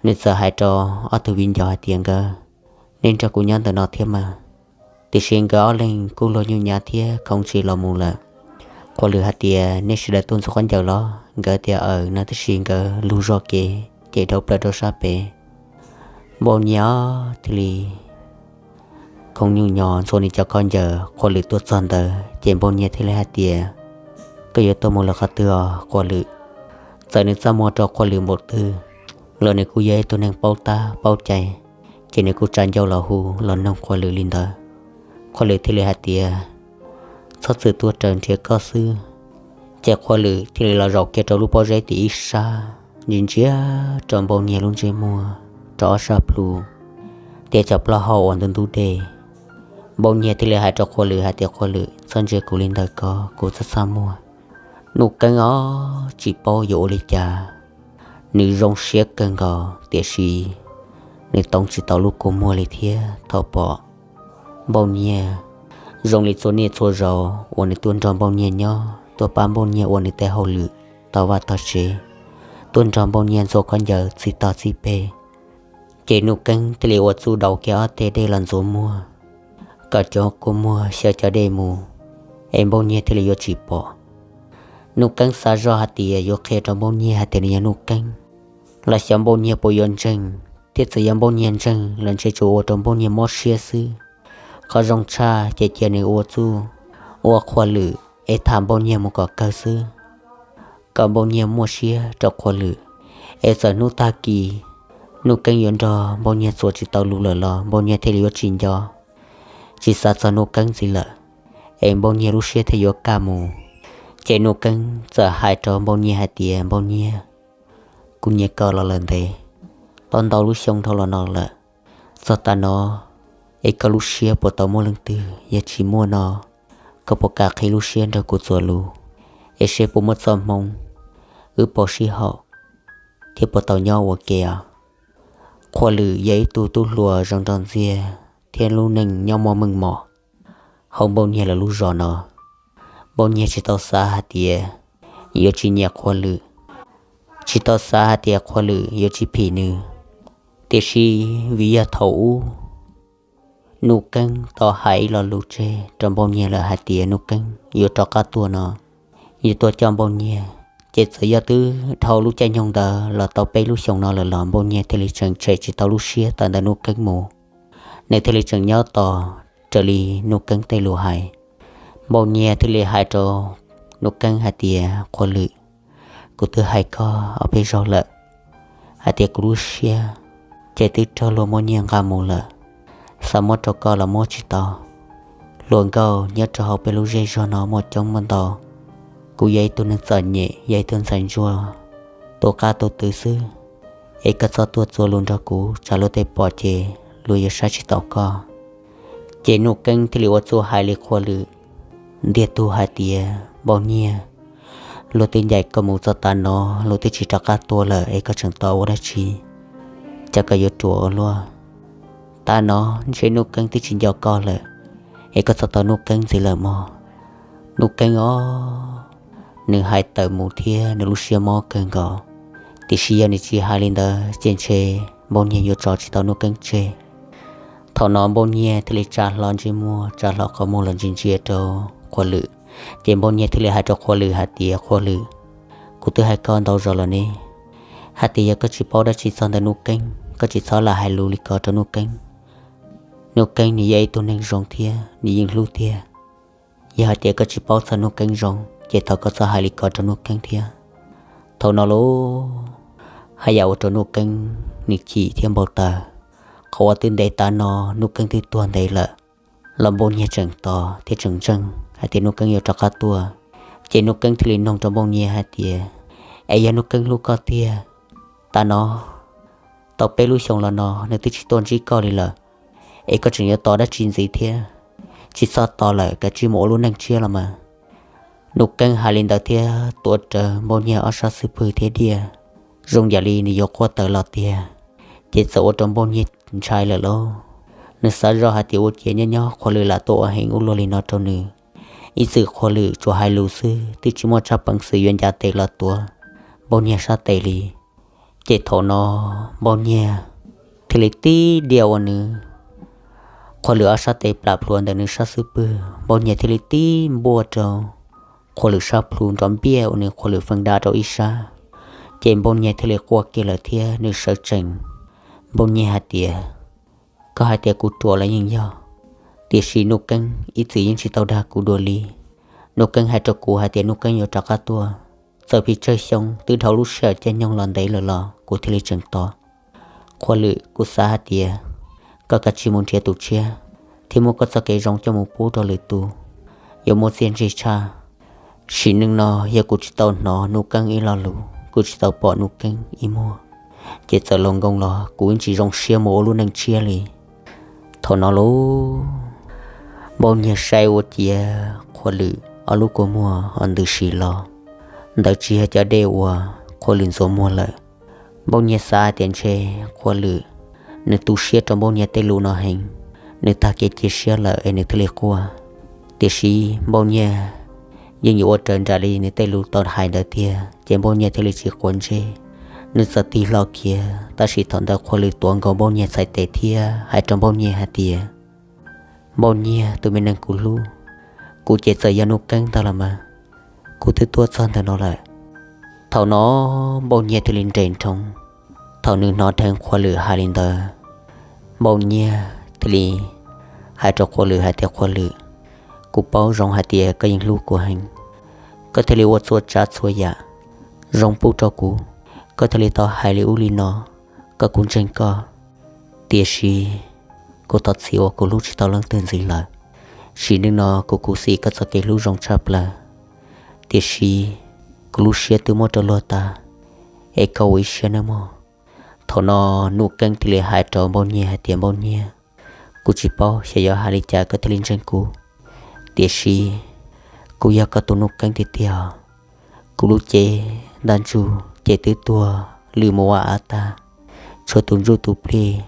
nws txawm hais rau ob tug viv ncaus hais tias, Nkawd, nej nrog kuv nyob ntawm no thiab mas. Tiam sis nkawd ob leeg kuj luag nyuj nyav thiab khoov tsis los mus lawm. Qhua Lwm hais tias, Nej sawv daws tuaj ntxuav khaub ncaws los? Nkawd tias, Aws no, tab sis nkawd lug zog kev ces dhau plaws rau sab pem. Npauj Nyiag thiaj li khoov nyuj nyo ntxhua nws cov khaub ncaws, Qhua Lwm tuaj txog ntawd ces Npauj Nyiag thiaj li hais tias, Koj yuav tuaj mus lawm qhov twg os Qhua Lwm? Txawm nws txaj muag rau Qhua Lwm npaum twg los nws kuj yog ib tug neeg paub tab paub cai, ces nws kuj tsa ncauj los hu los noog Qhua Lwm li ntawd. Qhua Lwm thiaj li hais tias, Txhob txwm tuaj raws nrhiav koj xwb. Ces Qhua Lwm thiaj li los zaum kiag rau lub pob zeb tim ib sab, ntsia ntsia rau Npauj Nyiag lub ntsej muag rau ob sab plhu, thiab cov plaub hau uas ntub ntub dej. Npauj Nyiag thiaj li hais rau Qhua Lwm hais tias, Qhua Lwm, txhob ntsia kuv li ntawd ko, kuv txaj txaj muag. Nuj Keeb ob tsis paub yuav ua li cas, nws zoo siab kawg nkaus tiam sis nws toov tsis tau lub kua muag li thiab. Thaum pom Npauj Nyiag zoo li txhua niaj txhua zaus uas nws tuaj nrog Npauj Nyiag nyob, tuaj pab Npauj Nyiag ua nws tej hauj lwm tog vaj tog tsev, tuaj nrog Npauj Nyiag ntxhua khaub ncaws txij tog txij peg, ces Nuj Keeb thiaj li ua txuj daus kiag ob teg dej los ntxuav muag, kom cov kua muag xyaw cov dej mus, es Npauj Nyiag thiaj li yuav tsis pom. Nuj Keeb xav zoj hais tias yuav qhia rau Npauj Nyiag hais tias nws yog Nuj Keeb, los xyov Npauj Nyiag puas yuav ntseeg, thiab txawm yog Npauj Nyiag ntseeg los ntshe tsuas ua rau Npauj Nyiag mob siab xwb. Qhov zoo tshaj ces cia nws ua txuj ua Qhua Lwm es tham Npauj Nyiag mus kom kawg xwb, kom Npauj Nyiag muaj siab rau Qhua Lwm, es txawm hnub tag kis Nuj Keeb yuav nrog Npauj Nyiag txuas tsis tau lus lawm los Npauj Nyiag thiaj li yuav tsis nco, tsis xav txog Nuj Keeb ntxiv lawm, es Npauj Nyiag lub siab thiaj yuav kaj mus. Ces Nuj Keeb txawm hais rau Npauj Nyiag hais tias, Npauj Nyiag, kuv nyiam koj los lawm ntev, tau ntau lub xyoo dhau los no lawm. Txog tav no es koj lub siab puas tau muaj leej twg? Yog tsis muaj no, koj puas kam qhib lub siab nrog kuv txuas lus, es seb puas muaj txoj hmoo wb pauv sib haum thiab puas tau nyob ua ke os? Qhua Lwm yog ib tug tub hluas zoo nraug ntxiag thiab lub neej nyob muaj meej mom hauv Npauj Nyiag lawv lub zos no. Npauj Nyiag tsis tau xav hais tias yuav tsis nyiam Qhua Lwm, tsis tau xav hais tias Qhua Lwm yuav tsis phim nws. Tiam sis vim yog thaum ub Nuj Keeb tau hais ib lo lus tseg rau Npauj Nyiag lawm hais tias Nuj Keeb yuav rov qab tuaj no, yuav tuaj coj Npauj Nyiag, ces txawm yog twb dhau lub caij nyoog ntawd los tau peb lub xyoos no lawm los Npauj Nyiag thiaj li tseem tshem tsis tau lub siab tawm ntawm Nuj Keeb mus. Nws thiaj li tseem nyob tos raws li Nuj Keeb tej lus hais. Npauj Nyiag thiaj li hais rau Nuj Keeb hais tias, Qhua Lwm, kuv twb hais koj ob peb zaug lawm hais tias kuv lub siab ces twb raug luag muab nyiag nqa mus lawm, xav muab rau koj los muab tsis tau. Hluas nkauj nyob rau hauv peb lub zej zog no muaj coob muaj ntau, kuv yog ib tug neeg txom nyem, yog ib tug ntxhais ntsuag, tu qab tu twv xwb, es koj txhob tuaj txuas lus nrog kuv, tsam luag tej pom ces luag yuav saib tsis taus koj. Ces Nuj Keeb thiaj li ua txuj hais li Qhua Lwm ntiag tug hais tias, Npauj Nyiag, luag twb ncaim koj mus txog tav no, luag twb tsis rov qab tuaj lawm es koj tseem tos ua dab tsi? Cas koj yuav ruam ua luaj? Tav no ntshe Nuj Keeb twb tsis nco koj lawm, es koj txhob tos Nuj Keeb ntxiv lawm mog. Nuj Keeb os, nws hais tawm mus thiab nws lub siab mob kawg nkaus, tiam sis yog nws tsis hais li ntawd ces ntshe Npauj Nyiag yuav tso tsis tau Nuj Keeb tseg. Thaum no Npauj Nyiag thiaj li tsa hlo ntsej muag, tsa hlo qhov muag los ntsia ntsia rau Qhua Lwm. Ces Npauj Nyiag thiaj li hais rau Qhua Lwm hais tias, Qhua Lwm, kuv twb hais koj ntau zaus lawm ne, hais tias yog koj tsis paub dab tsi txog ntawm Nuj Keeb, koj tsis txhob lam hais lus li ko rau Nuj Keeb. Nuj Keeb nws yog ib tug neeg zoo thiab nws yeej hlub tiag. Yog hais tias koj tsis paub txog Nuj Keeb zoo ces thov koj txhob hais li ko rau Nuj Keeb thiab. Thaum no lauj, haj yam ua rau Nuj Keeb nws chim thiab npau taws. Qhov uas twb ntev tav no Nuj Keeb twb tuag ntev lawm, los Npauj Nyiag tseem tos thiab tseem ntseeg hais tias Nuj Keeb yuav rov qab tuaj. Ces Nuj Keeb thiaj li nug rau Npauj Nyiag hais tias, es yog Nuj Keeb hlub koj tiag, tav no tau peb lub xyoo los no nws twb tsis tuaj ntsib koj li lawm, es koj tseem yuav tos dab tsi ntxiv thiab? Tsis txhob tos lawm, kav tsij mus ua lub neej tshiab los mas. Nuj Keeb hais li ntawd thiab tuav rawv Npauj Nyiag ob sab xub pwg thiab diaj zoo yam li nws yuav quaj tawm los tiag. Ces txawm ua rau Npauj Nyiag ntshai lawm lauj. Nws xav zoj hais tias ua ciav nyob nyob Qhua Lwm lam tuaj ua heev ua luaj li no rau nws. Ib txwm Qhua Lwm tsuas hais lus xwb twb tsis muaj tsab peev xwm yuav ncav tes los tuav Npauj Nyiag sab tes li. Ces thaum no Npauj Nyiag thiaj li tib diaj ua nws, Qhua Lwm ob sab tes plam plhuav ntawm nws sab xub pwg, Npauj Nyiag thiaj li tib npuaj rau Qhua Lwm sab plhu nrov npiaj ua nws Qhua Lwm feej dab rau ib sab. Ces Npauj Nyiag thiaj li quaj kiag lawm thiab nws sawv tsees. Npauj Nyiag hais tias, koj hais tias kuv ruam los yeej yog, tiam sis Nuj Keeb ib txwm yeej tsis tau dag kuv dua li. Nuj Keeb hais rau kuv hais tias Nuj Keeb yuav rov qab tuaj. Txawm pes tsawg xyoo twb dhau lub sij hawm caij nyoog los ntev lawm los kuv thiaj li tseem tos. Qhua Lwm, kuv xav hais tias koj kav tsij mus nrhiav tus tshiab thiab muab koj txoj kev zoo coj mus pub rau lwm tus, yuav muaj txiaj ntsig tshaj. Sim neej no yog kuv tsis tau hnov Nuj Keeb ib lo lus, kuv tsis tau pom Nuj Keeb ib muag, ces txawm los nkoos los kuv yeej tsis zoo siab mus ua lub neej tshiab li. Thaum no lauj, Npauj Nyiag saib ua ciav Qhua Lwm ob lub kua muag ho ntws sim los, ntawd tsis yog cov dej uas Qhua Lwm ntxuav muag lawm. Npauj Nyiag xav hais tias ntshe Qhua Lwm nws tu siab rau Npauj Nyiag tej lus no heev, nws tag kev cia siab lawm es nws thiaj li quaj. Tiam sis Npauj Nyiag yeej yuav ua raws nraim li nws tej lus tau hais ntawd tiag, ces Npauj Nyiag thiaj li tsis quav ntsej. Nws txawm tig hlo khiav, tab sis thaum ntawd Qhua Lwm tuav nkaus Npauj Nyiag txhais tes thiab hais rau Npauj Nyiag hais tias, Npauj Nyiag tus me neeg kuv hlub, kuv ces txawm yog Nuj Keeb ntag los mas, kuv twb tuaj txog ntawm no lawm. Thaum no Npauj Nyiag thiaj li nres nroo. Thaum nws hnov dheev Qhua Lwm hais li ntawd, Npauj Nyiag thiaj li hais rau Qhua Lwm hais tias, Qhua Lwm, kuv paub zoo hais tias koj yeej hlub kuv heev, koj thiaj li ua txhua tsav txhua yam zoo pub rau kuv, koj thiaj li tau hais li ub li no, koj kuj ntseeg koj. Tiam sis kuv thov txim uas kuv hlub tsis tau leej twg ntxiv lawm. Sim neej no kuv khuv xim koj txoj kev hlub zoo tshaj plaws, tiam sis kuv lub siab twb muab rau luag tag, es koj ua ib siab nawb mog. Thaum no Nuj Keeb thiaj li hais rau Npauj Nyiag hais tias, Npauj Nyiag, kuv tsis paub xyov yuav hais li cas koj thiaj li ntseeg kuv, tiam sis kuv yog koj tus Nuj Keeb tiag tiag. Kuv lub cev ntaj ntsug ces twb tuag lwm mus ua av tag, tshuav tus ntsuj tus plig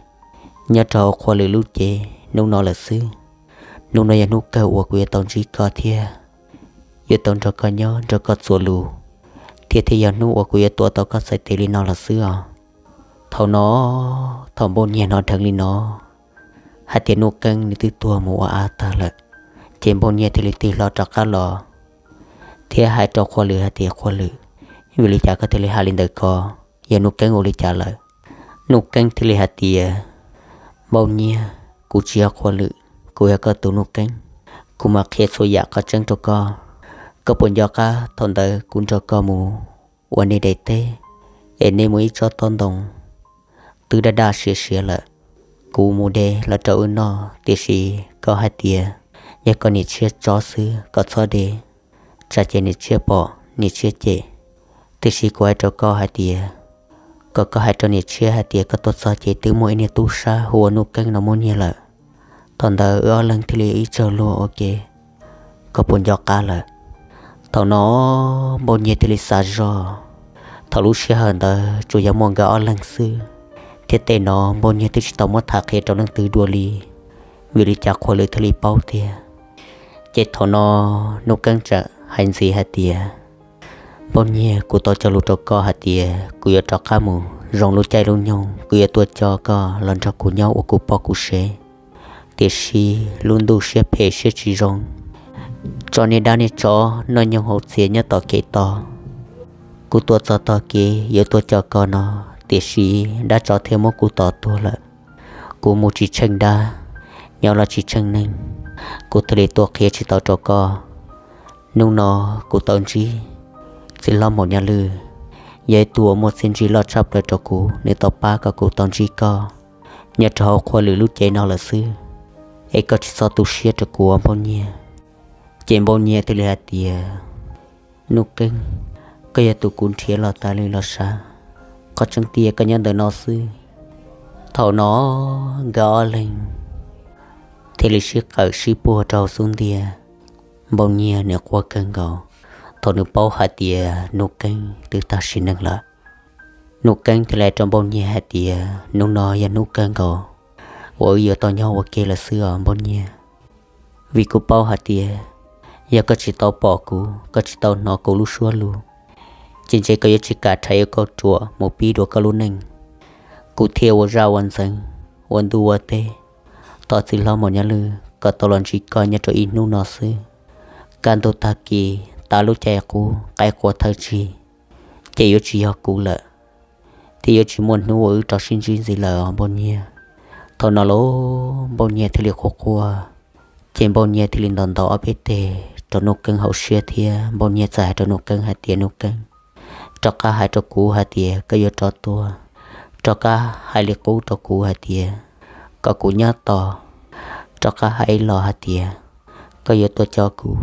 nyob rau hauv Qhua Lwm lub cev hnub no lawm xwb. Hnub no yog hnub kawg uas kuv yuav tau ntsib koj thiab yuav tau nrog koj nyob nrog koj txuas lus, thiab thiaj yog hnub uas kuv yuav tuav tau koj txhais tes li no los xwb os. Thaum no, thaum Npauj Nyiag hnov dheev li no hais tias Nuj Keeb nws twb tuag mus ua av tag lawm, ces Npauj Nyiag thiaj li tig hlo rov qab los thiab hais rau Qhua Lwm hais tias, Qhua Lwm, vim li cas koj thiaj li hais li ntawd ko? Yog Nuj Keeb ua li cas lawm? Nuj Keeb thiaj li hais tias, Npauj Nyiag, kuv tsis yog Qhua Lwm, kuv yog koj tus Nuj Keeb. Kuv mam qhia txhua yam qhov tseeb rau koj. Koj puas nco qab thaum ntawd kuv nrog koj mus ua nej daim teb, es nej muaj ib tsob tob ntoo twb daj daj siav siav lawm, kuv mus de los rau wb noj, tiam sis koj hais tias yog koj niam tshiab tsob xwb, koj txhob de, tsam ces niam tshiab pom niam tshiab cem. Tiam sis kuv hais rau koj hais tias, kom koj hais rau niam tshiab hais tias koj tuaj txog ces twb muaj ib niag tub sab hu ua Nuj Keeb no muab nyiag lawm. Thaum ntawd wb ob leeg thiaj li ib tsawg luag ua ke, koj puas nco qab lawm? Thaum no Npauj Nyiag thiaj li xav zog, thaum lub sij hawm ntawd tsuas yog muaj nkawd ob leeg xwb, thiab tej no Npauj Nyiag twb tsis tau muab tham qhia rau leej twg dua li, vim li cas Qhua Lwm thiaj li paub tiag. Ces thaum no Nuj Keeb txawm hais ntxiv hais tias, Npauj Nyiag, kuv tau cog lus rau koj hais tias kuv yuav rov qab mus zoo lub caij lub nyoog, kuv yuav tuaj coj koj los nrog kuv nyob ua kuv poj kuv sev. Tiam sis lub ntuj siab phem siab tsis zoo, tso niag dab niag tsov noj nyoog haus txias nyob tom kev tos. Kuv tuaj txog tog kev yuav tuaj coj koj no, tiam sis dab tsov thiaj muab kuv tom tuag lawm. Kuv mus tsis tsheej dab, nyob los tsis tsheej neeg, kuv thiaj li tuaj qhia tsis tau rau koj. Hnub no kuv tau ntsib txiv hlob Maum Nyaj Lwj, yog ib tug uas muaj txiaj ntsig loj tshaj plaws rau kuv, nws tau pab kom kuv tau ntsib koj nyob rau hauv qhua lwm lub cev no lawm xwb. Es koj tsis txhob tu siab rau kuv os Npauj Nyiag. Ces Npauj Nyiag thiaj li hais tias, Nuj Keeb, koj yog tus kuv nrhiav los tas li los sav, qhov tseeb tiag koj nyob ntawm no xwb. Thaum no nkawd ob leeg thiaj li sib qawm sib puag rau hauv xub ntiag. Npauj Nyiag nws quaj kawg nkaus thaum nws paub hais tias Nuj Keeb twb tag sim neej lawm. Nuj Keeb thiaj li hais rau Npauj Nyiag hais tias, Hnub no yog hnub kawg nkaus uas wb yuav tau nyob ua ke lawm xwb os Npauj Nyiag. Vim kuv paub hais tias yog koj tsis tau pom kuv, koj tsis tau hnov kuv lub suab lus, ces ntshe koj yuav tsis kam rhais yuav kauj ruam mus pib dua koj lub neej. Kuv thiaj ua zaj ua ntxeev, ua ntuj ua teb, thov txiv hlob Maum Nyaj Lwj kom tau los ntsib koj nyob rau ib hnub no xwb. Kaj ntug tag kis tas lub caij qub qaib qua thawj tsig, ces yuav tsis yog kuv lawm, thiab yuav tsis muaj hnub uas wb rov sib ntsib ntxiv lawm os Npauj Nyiag. Thaum no los Npauj Nyiag thiaj li quaj quaj, ces Npauj Nyiag thiaj li ntaus ntaus ob peb teg rau Nuj Keeb hauv siab thiab Npauj Nyiag txawm hais rau Nuj Keeb hais tias, Nuj Keeb, rov qab hais rau kuv hais tias koj yuav rov tuaj, rov qab hais li qub rau kuv hais tias kom kuv nyob tos, rov qab hais ib los hais tias koj yuav tuaj coj kuv,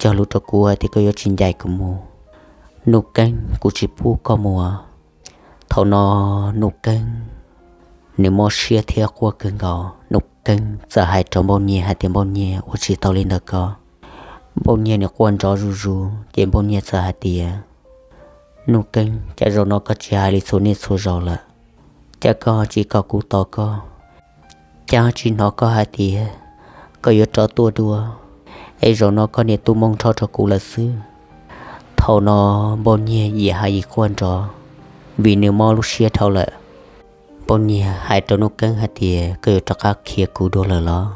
cog lus rau kuv hais tias koj yuav tsis ncaim kuv mus. Nuj Keeb, kuv tsis pub koj mus. Thaum no Nuj Keeb nws mob siab thiab quaj kawg nkaus, Nuj Keeb txawm hais rau Npauj Nyiag hais tias, Npauj Nyiag, ua tsis tau li ntawd ko. Npauj Nyiag nws quaj nrov zuj zus, ces Npauj Nyiag txawm hais tias, Nuj Keeb, cas zaum no koj tsis hais li txhua niaj txhua zaus lawm? Cas koj tsis kom kuv tos koj? Cas tsis hnov koj hais tias koj yuav rov tuaj dua, es zaum no koj niam tu moo nrho rau kuv lawm xwb. Thaum no Npauj Nyiag yim hais yim quaj nrov, vim nws mob lub siab dhau lawm. Npauj Nyiag hais rau Nuj Keeb hais tias, Koj yuav rov qab khiav kuv dua lawm los?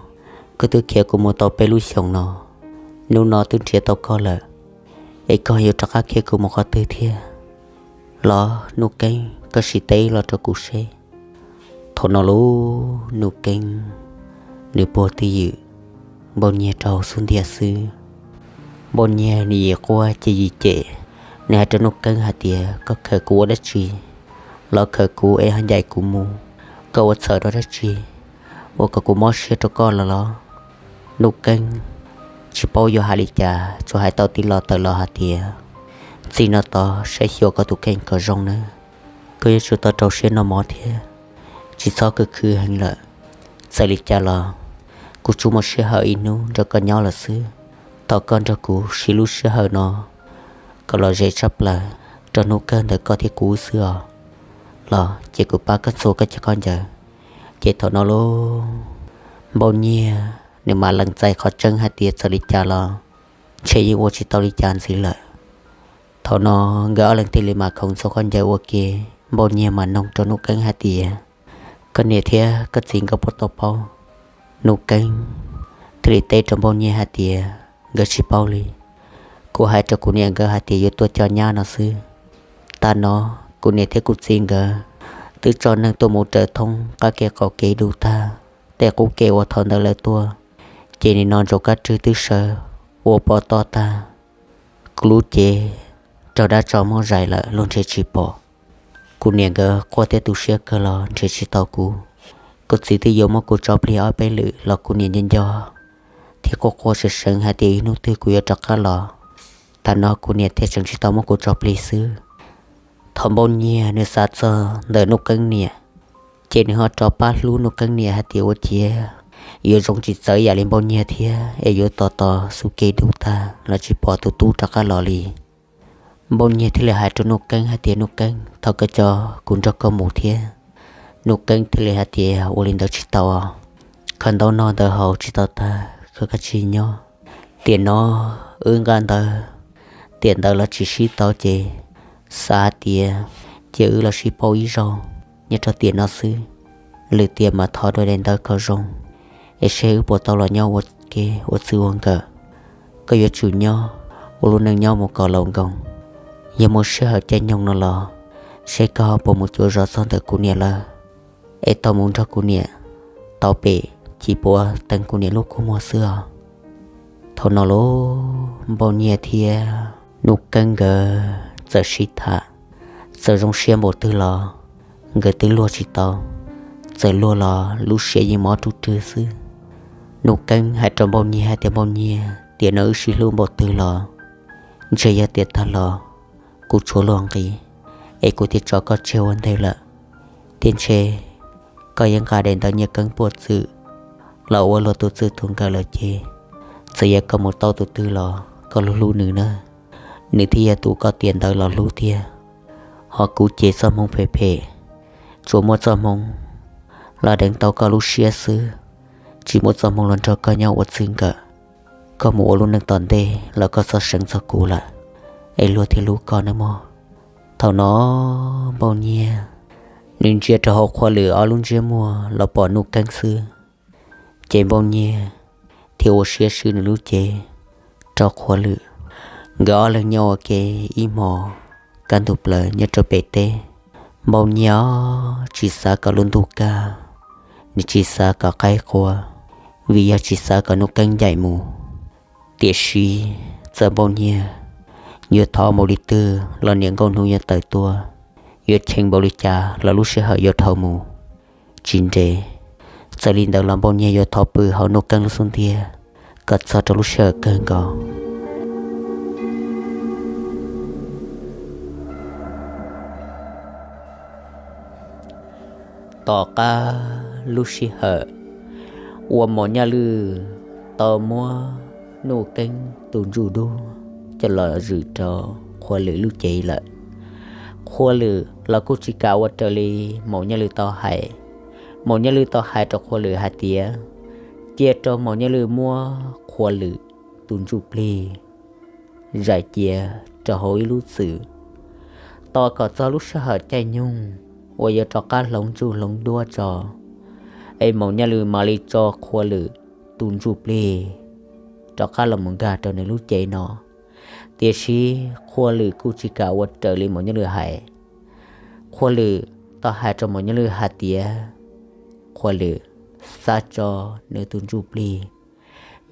Koj twb khiav kuv mus tau peb lub xyoos no, hnub no twb nrhiav tau koj lawm, es koj yuav rov qab khiav kuv mus qhov twg thiab los Nuj Keeb? Koj sim teb los rau kuv seb. Thaum no lub Nuj Keeb nws puag twj ywm Npauj Nyiag rau xub ntiag xwb. Npauj Nyiag nws yim quaj ces yim cem, nws hais rau Nuj Keeb hais tias, Koj khawm kuv ua dab tsi? Los khawm kuv es ho ncaim kuv mus, koj ua txhawm rau dab tsi? Ua kom kuv mob siab rau koj lawm los? Nuj Keeb, tsis paub yuav hais li cas, tsuas hais tau tib lo tawm los hais tias, Txij no tod saib xyuas koj tus kheej kom zoo nawb. Koj yuav tsum tau rau siab noj mov thiab, tsis txhob khwv khwv heev lawm. Txawm li cas los kuv tsuas muaj sij hawm ib hnub nrog koj nyob lawm xwb. Thov koj nrog kuv siv lub sij hawm no kom lom zem tshaj plaws rau hnub kawg ntawm koj thiab kuv xwb os. Los ces kuv pab koj ntxhua koj cov khaub ncaws. Ces thaum no lub Npauj Nyiag nws mam lees txais qhov tseeb hais tias txawm li cas los ntshe yeej ua tsis tau li cas ntxiv lawm. Thaum no nkawd ob leeg thiaj li mam khoom ntxhua khaub ncaws ua ke. Npauj Nyiag mam noog rau Nuj Keeb hais tias, Koj niam thiab koj txiv nkawd puas tau paub? Nuj Keeb thiaj li teb rau Npauj Nyiag hais tias, Nkawd tsis paub li. Kuv hais rau kuv niam nkawd hais tias yuav tuaj coj nyab no xwb. Tam no kuv niam thiab kuv txiv nkawd twb tso neeg tuaj mus raws thoob qab kev qaum kev dub tag, tej qub kev uas thaum ntawd lawv tuaj, ces nim no ntsaum kab rwg twb sawv ua pov toj tag. Kuv lub cev raug dab tso muab zais lawm los nrhiav tsis pom. Kuv niam nkawd quaj thiab tu siab kawg los nrhiav tsis tau kuv. Kuv txiv twb yuav muab kuv tso plig ob peb lwm los kuv niam nco nco thiab quaj quaj seev seev hais tias ib hnub twg kuv yuav rov qab los. Tam no kuv niam thiaj tseem tsis tau muab kuv tso plig xwb. Thaum Npauj Nyiag nws xav txog ntawm Nuj Keeb niam, ces nws ho rov pab hlub Nuj Keeb niam hais tias ua ciav yuav zoo tsis txawv yam li Npauj Nyiag thiab es yuav tos tos xub kev dub tag los tsis pom tus tub rov qab los li. Npauj Nyiag thiaj li hais rau Nuj Keeb hais tias, Nuj Keeb, thov koj coj kuv nrog koj mus thiab. Nuj Keeb thiaj li hais tias, Ua li ntawd tsis tau. Khaws ntaub no ntawv haus tsis tau tag, koj kav tsij nyob. Tiam no wb nqa ntawv, tiam ntawv los tsis sib tau ces xav hais tias cia wb los sib pauj ib zaug nyob rau tiam no xwb. Lwm tiam mas thov dua daim ntawv kom zoo es seb wb puas tau los nyob ua ke ua txij ua nkawm. Koj yuav tsum nyob ua lub neej nyob mus kom laus nkoos. Yog muaj sij hawm caij nyoog no los seb koj ho puas mus cuav zos txog ntawm kuv niam lawv es tau mus nrog kuv niam tau pem cia li puav teev kuv niam lub kua muag xwb os. Thaum no lauj, Npauj Nyiaj thiab Nuj Keeb nkawd txawm sib tham, txawm zoo siab npaum twg los nkawd twb luag tsis tau, txawm luag los lub siab yeej mob rub rwg xwb. Nuj Keeb hais rau Npauj Nyiaj hais tias, Npauj Nyiaj, tiam no wb sib hlub npaum twg los ntshe yog tiam tag los kuv tshuav luag nqi es kuv thiaj tso koj tseg ua ntej lawm. Thiab ntshe koj yeej nqa daim ntawv nyiaj keeb puaj txwm los ua luag tus txwj tus nkawm lawm ces txawm yog koj mus tau tus twg los koj hlub hlub nws na, nws thiaj yog tus koj tiam ntawd los hlub thiab. Ho kuv ces txoj hmoo phem phem, tsuas muaj txoj hmoo los deev tau koj lub siab xwb, tsis muaj txoj hmoo los nrog koj nyob ua txwj nkawm. Koj mus ua lub neej tom ntej los koj txhob seev txog kuv lawm, es luag thiaj hlub koj nawb mog. Thaum no Npauj Nyiaj nws ntsia rau hauv Qhua Lwm ob lub ntsiab muag los pom Nuj Keeb xwb, ces Npauj Nyiaj thiaj ua siab swb nws lub cev rau Qhua Lwm. Nkawd ob leeg nyob ua ke ib hmos kaj ntug plaws nyob rau pem teb. Npauj Nyiaj tsis xav kom lub ntuj kaj, nws tsis xav kom qaib qua, vim yog tsis xav kom Nuj Keeb ncaim mus. Tiam sis txawm Npauj Nyiaj yuav thov npaum li twg los niam nkauj hnub yuav tawm tuaj, yuav cheem npaum li cas los lub sij hawm yuav dhau mus tsis ntev. Txawm li ntawd los Npauj Nyiaj yuav thov pw hauv Nuj Keeb lub xub ntiag kom txog rau lub sij hawm kawg nkaus. Tom qab lub sij hawm uas Maum Nyaj Lwj tau muab Nuj Keeb tus ntsuj duab coj los zwm rau Qhua Lwm lub cev lawm, Qhua Lwm los kuj tsis kam ua raws li Maum Nyaj Lwj tau hais. Maum Nyaj Lwj tau hais rau Qhua Lwm hais tias cia rau Maum Nyaj Lwj muab Qhua Lwm tus ntsuj plig zais cia rau hauv ib lub txwm, tos kom txog lub sij hawm caij nyoog uas yuav rov qab hloov ntsuj hloov duab tso, es Maum Nyaj Lwj mam li tso Qhua Lwm tus ntsuj plig rov qab los mus nkag rau nws lub cev no. Tiam sis Qhua Lwm kuj tsis kam ua raws li Maum Nyaj Lwj hais. Qhua Lwm tau hais rau Maum Nyaj Lwj hais tias Qhua Lwm xav tso nws tus ntsuj plig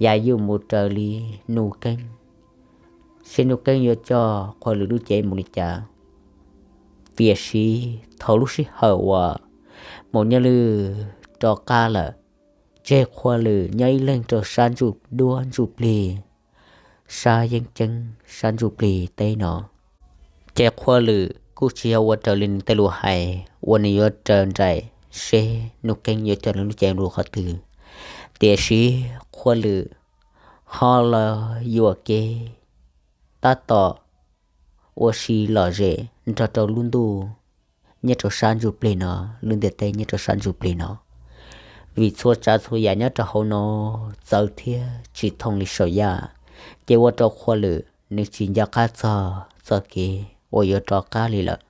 yam yuj mus raws li Nuj Keeb, seb Nuj Keeb yuav coj Qhua Lwm lub cev mus li cas. Tiam sis thaum lub sij hawm uas Maum Nyaj Lwj rov qab lawm, tseg Qhua Lwm nyob ib leeg rau sab ntsuj duab ntsuj plig, sab yeeb ceeb sab ntsuj plig teb no. Ces Qhua Lwm kuj tsis yog ua raws li nws tej lus hais uas nws yuav raws nraim seb Nuj Keeb yuav coj nws lub cev mus qhov twg. Tiam sis Qhua Lwm ho los yuam kev tab tom ua si lom zem nrog rau lub ntuj nyob rau sab ntsuj plig no, lub ntiaj teb nyob rau sab ntsuj plig no. Vim txhua tsav txhua yam nyob rau hauv no txawv thiab tsis thooj li saum yaj, ces ua rau Qhua Lwm nws tsis nco qab txog txoj kev uas yuav rov qab li lawm.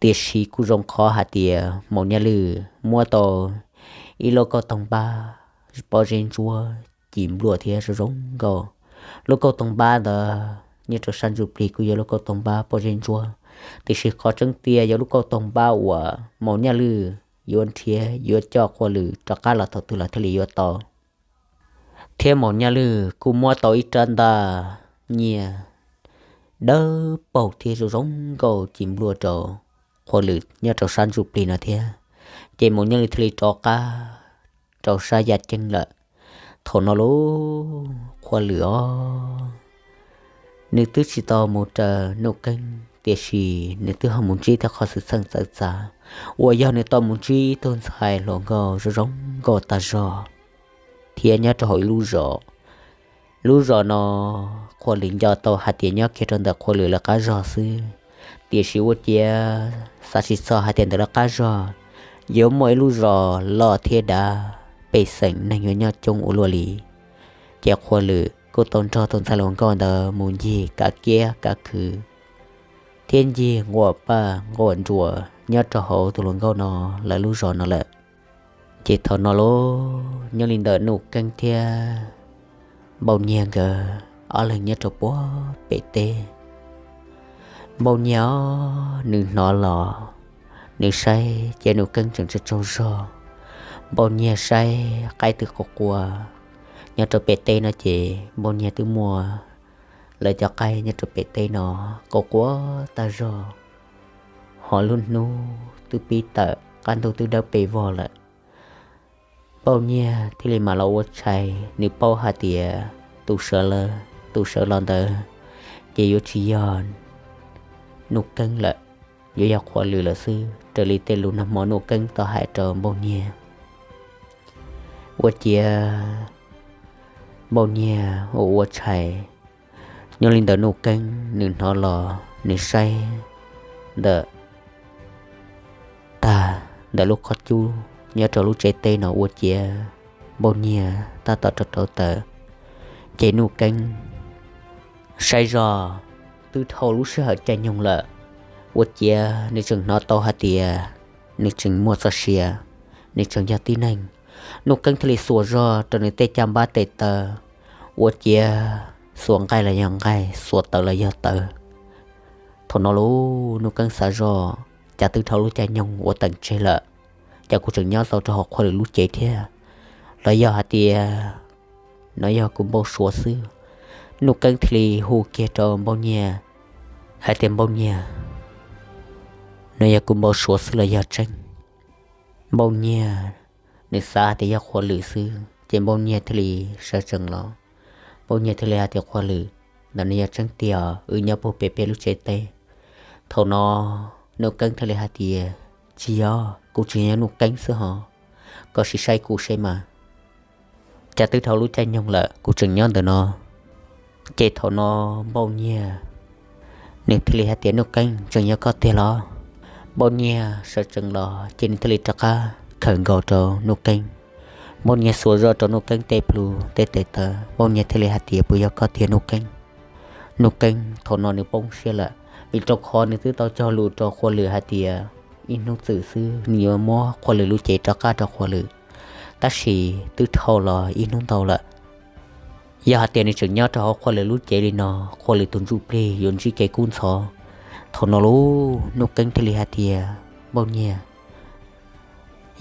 Tiam sis kuj zoo qhov hais tias Maum Nyaj Lwj muab tau ib lub kauj toog npab pob zeb ntsuab ci npluaj thiab zoo zoo nkauj. Lub kauj toog npab ntawd nyob rau sab ntsuj plig kuj yog lub kauj toog npab pob zeb ntsuab, tiam sis qhov tseeb tiag yog lub kauj toog npab uas Maum Nyaj Lwj yuav nrhiav yuav coj Qhua Lwm rov qab los thaum twg los thiaj li yuav tau. Thiab Maum Nyaj Lwj kuj muab tau ib rab ntaj nyiaj dawb paug thiab zoo zoo nkauj ci npluaj rau Qhua Lwm nyob rau sab ntsuj plig no thiab. Ces Maum Nyaj Lwj thiaj li rov qab rau sab yaj ceeb lawm. Thaum no lauj, Qhua Lwm os, nws twb tsis tau mus raws Nuj Keeb, tiam sis nws twb ho mus ntsib tau qhov xwm txheej txawv txav uas yog nws tau mus ntsib ib tug ntxhais hluas nkauj zoo zoo nkauj tag zog thiab nyob rau hauv ib lub zos. Lub zos no Qhua Lwm nco tau hais tias nyob kiag rau ntawm Qhua Lwm lawv qab zog xwb, tiam sis ua ciav xav tsis txog hais tias ntawm lawv qab zog yuav muaj ib lub zos loj thiab dav pej xeem neeg yuav nyob coob ua luaj li. Ces Qhua Lwm kuj tau nrog tus ntxhais hluas nkauj ntawd mus ncig kav kiab kav khw thiab ncig nquam paj nquam nruas nyob rau hauv tus hluas nkauj no lawv lub zos no lawm. Ces thaum no lauj, nyob li ntawm Nuj Keeb thiab Npauj Nyiag nkawd ob leeg nyob rau puag pem teb. Npauj Nyiag nws hnov los, nws saib ces Nuj Keeb tseem tsaug tsaug zog. Npauj Nyiag saib qaib twb qua qua nyob rau pem teb no ces Npauj Nyiag twb muaj lawv cov qaib nyob rau pem teb no qua qua tag zog, ho lub hnub twb pib tawm qab ntuj twb dawb pes vog lawm. Npauj Nyiag thiaj li mam los ua tshais, nws paub hais tias tus sawv lawm, tus sawv los ntawd ces yuav tsis yog Nuj Keeb lawm, yuav yog Qhua Lwm lawm xwb, raws li tej lus nag hmo Nuj Keeb tau hais rau Npauj Nyiag. Ua ciav Npauj Nyiag ua ua tshais, nyob li ntawd Nuj Keeb nws hnov los nws saib ntawm tag ntawm lub qhov cub nyob rau lub tsev teb no ua ciav Npauj Nyiag tab tom rau rau taws, ces Nuj Keeb saib zoj twb dhau lub sij hawm caij nyoog lawm, ua ciav nws tseem hnov tau hais tias nws tseem muaj txoj sia, nws tseem yog tib neeg. Nuj Keeb thiaj li xuas zog rau nws tej caj npab tes taw, ua ciav xuas nqaij los yog nqaij, xuas tawv los yog tawv. Thaum no lauj, Nuj Keeb xav zoj, cas twb dhau lub caij nyoog ua teem tseg lawm, cas kuv tseem nyob tau rau hauv Qhua Lwm lub cev thiab, los yog hais tias no yog kuv npau suav xwb. Nuj Keeb thiaj li hu kiag rau Npauj Nyiag hais tias, Npauj Nyiag, no yog kuv npau suav xwb los yog tseeb? Npauj Nyiag nws xav hais tias yog Qhua Lwm xwb, ces Npauj Nyiag thiaj li sawv tsees los. Npauj Nyiag thiaj li hais tias, Qhua Lwm, ntawm no yog tseeb tiag, wb nyob puag pem peb lub tsev teb. Thaum no Nuj Keeb thiaj li hais tias, Tsis yog, kuv tsis yog Nuj Keeb xwb hos, koj sim saib kuv seb mas, cas twb dhau lub caij nyoog lawm kuv tseem nyob ntawm no. Ces thaum no Npauj Nyiag nws thiaj li hais tias, Nuj Keeb, tseem yog koj tiag los? Npauj Nyiag sawv tsees los ces nws thiaj li rov qab khawm nkaus rau Nuj Keeb. Npauj Nyiag xuas zog rau Nuj Keeb tej plhu tej tes taw, Npauj Nyiag thiaj li hais tias, Puas yog koj tiag Nuj Keeb? Nuj Keeb thaum no nws poob siab lawm, vim rau qhov nws twb tau cog lus rau Qhua Lwm hais tias ib hnub txwm xwb nws yuav muab Qhua Lwm lub cev rov qab rau Qhua Lwm, tab sis twb dhau los ib hnub ntau lawm. Yog hais tias nws tseem nyob rau hauv Qhua Lwm lub cev li no, Qhua Lwm tus ntsuj plig yuav ntsib kev kub ntxhov. Thaum no lauj, Nuj Keeb thiaj li hais tias, Npauj Nyiag,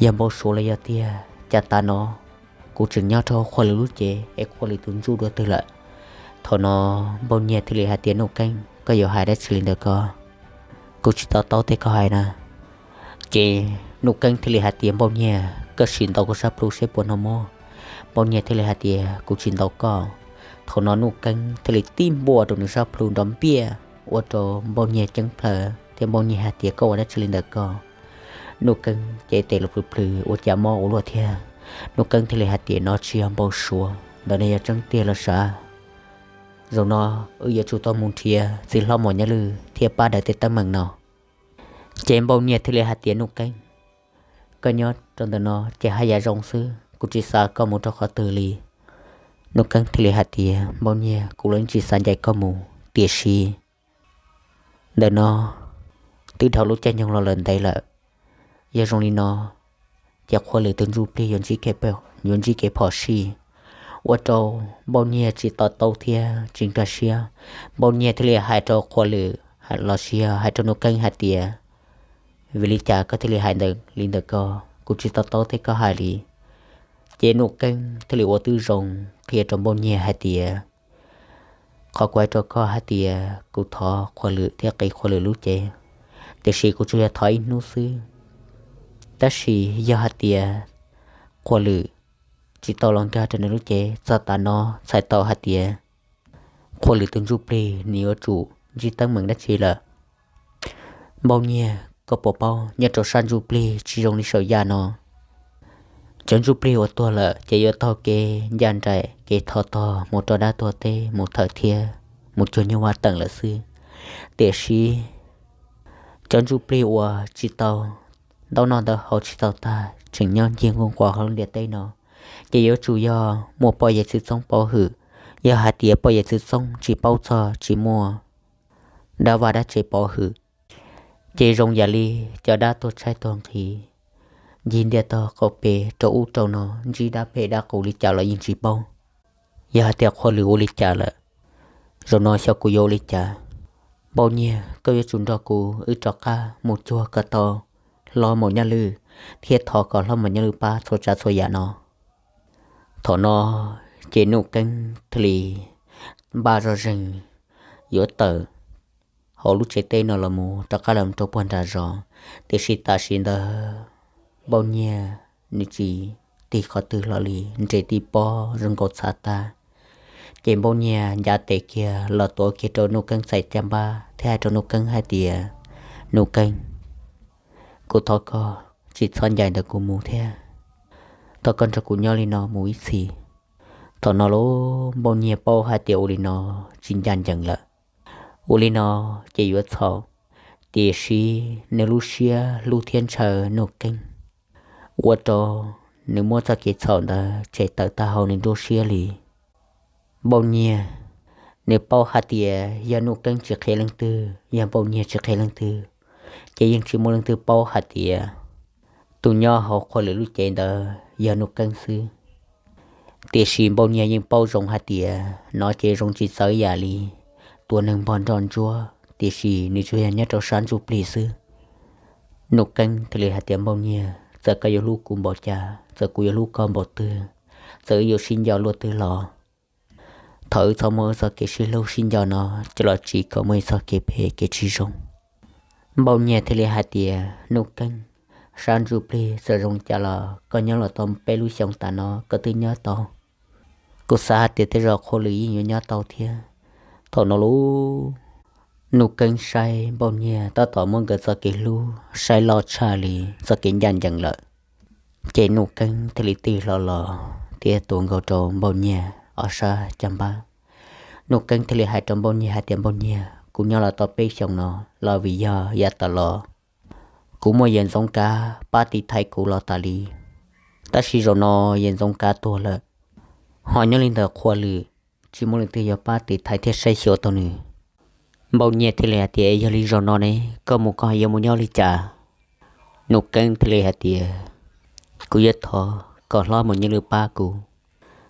yog npau suav los yog tiag, cas tav no kuv tseem nyob rau hauv Qhua Lwm lub cev es Qhua Lwm tus ntsuj dua twg lawm? Thaum no Npauj Nyiag thiaj li hais tias, Nuj Keeb, koj yuav hais dab tsi li ntawd ko? Kuv tsis to taub tej koj hais na. Ces Nuj Keeb thiaj li hais tias, Npauj Nyiag, koj sim ntaus kuv sab plhu seb puas hnov mob. Npauj Nyiag thiaj li hais tias, Kuv tsis ntaus koj. Thaum no Nuj Keeb thiaj li tib npua rau nws sab plhu nrov npiaj, ua rau Npauj Nyiag ceeb plhaws thiab Npauj Nyiag hais tias, Koj ua dab tsi li ntawd ko? Nuj Keeb cev tes los plhws plhws ua cas mob ua luaj thiab. Nuj Keeb thiaj li hais tias, No tsis yog npau suav, ntawm no yog tseeb tiag los sav. Zaum no wb yuav tsum tau mus nrhiav txiv hlob Maum Nyaj Lwj thiab pab daws tej teeb meem no. Ces Npauj Nyiag thiaj li hais tias, Nuj Keeb, koj nyob rau ntawm no ces haj yam zoo xwb, kuv tsis xa koj mus rau qhov twg li. Nuj Keeb thiaj li hais tias, Npauj Nyiag, kuv los tsis xav ncaim koj mus, tiam sis ntawm no twb dhau lub caij nyoog los lawm ntev lawm. Yog zoo li no ces Qhua Lwm tus ntsuj plig yuav ntsib kev phom sij. Ua rau Npauj Nyiag tsis to taub thiab tsis nkag siab. Npauj Nyiag thiaj li hais rau Qhua Lwm los sis yog hais rau Nuj Keeb hais tias, Vim li cas koj thiaj li hais li ntawd ko? Kuv tsis to taub tej koj hais li. Ces Nuj Keeb thiaj li ua tib zoo qhia rau Npauj Nyiag hais tias, Qhov kuv hais rau koj hais tias kuv thov Qhua Lwm thiab qiv Qhua Lwm lub cev, tiam sis kuv tsuas yog thov ib hnub xwb. Tab sis yog hais tias Qhua Lwm tsis tau los nkag rau nws lub cev txog tav no, txhais tau hais tias Qhua Lwm tus ntsuj plig nws yuav tsum ntsib teeb meem dab tsi lawm. Npauj Nyiag, koj puas paub nyob rau sab ntsuj plig tsis zoo li saum yaj no, cov ntsuj plig uas tuag lawm ces yuav taug kev ncaj nraim kev thov tog mus rau dab tuag teb mus thawm thiab mus cuag nyuj vaj teem lawm xwb. Tiam sis cov ntsuj plig uas tsis tau ntaub noj ntawv haus tsis tau tag tseem nyob ncig nkuj nquas hauv lub ntiaj teb no, ces yuav tsum yog muaj poj yawm txwv txoob pov hwm. Yog hais tias poj yawm txwv txoob tsis paub txog tsis muaj dab vaj dab tsev pov hwm, ces zoo yam li cov dab tuag tshaib tuag nqhis ncig ntiaj tog qaum pes rau ub rau no, ntsib dab phem dab qus li cas los yeej tsis paub. Yog hais tias Qhua Lwm ua li cas lawm, zaum no xyov kuv yuav ua li cas. Npauj Nyiag, koj yuav tsum nrog kuv wb rov qab mus cuag kom tau hlob Maum Nyaj Lwj, thiab thov kom hlob Maum Nyaj Lwj pab txhua tsav txhua yam no. Thaum no ces Nuj Keeb thiaj li npaj zoj zeeg yuav tawm hauv lub tsev teb no los mus rov qab los rau puag nram zos, tiam sis tam sim ntawd Npauj Nyiag nws tsis tig qhov twg hlo li, nres tib pob zoo nkaus txhav tag. Ces Npauj Nyiag ncav tes kiag los tuav kiag rau Nuj Keeb txhais caj npab thiab hais rau Nuj Keeb hais tias, Nuj Keeb, kuv thov koj tsis txhob ncaim ntawm kuv mus thiab, thov koj nrog kuv nyob li no mus ib txhis. Thaum no los Npauj Nyiag paub hais tias ua li no tsis ncaj ncees lawm. Ua li no ces yuav txhaum, tiam sis nws lub siab hlub thiab ntshaw Nuj Keeb, ua rau nws muab txoj kev txhaum ntawd tshem tawm tag hauv nws nruab siab li. Npauj Nyiag nws paub hais tias yog Nuj Keeb tsis qhia leej twg, yog Npauj Nyiag tsis qhia leej twg, ces yeej tsis muaj leej twg paub hais tias tus nyob hauv qhua lwm lub cev ntawd yog Nuj Keeb xwb. Tiam sis Npauj Nyiag yeej paub zoo hais tias no ces zoo tsis txawv yam li tua neeg npog nroj ntsuab, tiam sis nws tsuas yog nyob rau sab ntsuj plig xwb. Nuj Keeb thiaj li hais tias, Npauj Nyiag, txawm koj yuav hlub kuv npaum cas, txawm kuv yuav hlub koj npaum twg, txawm wb yuav sib nco luaj twg los, thov wb txhob muab wb txoj kev sib hlub sib nco no coj los tsiv kom muaj ib txoj kev phem kev tsis zoo. Npauj Nyiag thiaj li hais tias, Nuj Keeb, sab ntsuj plig txawm zoo cas los koj nyob los tau peb lub xyoos tas no koj twb nyob tau. Kuv xav hais tias tej zaum qhua lwm yeej yuav nyob tau thiab. Thaum no lauj, Nuj Keeb saib Npauj Nyiag tab tom muab nkawd txoj kev hlub saib loj tshaj li txoj kev ncaj ncees lawm. Ces Nuj Keeb thiaj li tig hlo los thiab tuav nkaus rau Npauj Nyiag ob sab caj npab. Nuj Keeb thiaj li hais rau Npauj Nyiag hais tias, Npauj Nyiag, kuv nyob los tau peb xyoos no los vim yog yav tas los kuv muaj Yawm Ntxoov Kav pab tiv thaiv kuv los tas li, tab sis zaum no Yawm Ntxoov Kav tuag lawm, ho nyob li ntawm qhua lwm tsis muaj leej twg yuav pab tiv thaiv thiab saib xyuas tau nws. Npauj Nyiag thiaj li hais tias, Yog li zaum no ne, koj mus koj yuav mus nyob li cas? Nuj Keeb thiaj li hais tias, Kuv yuav thov kom hlob Maum Nyaj Lwj pab kuv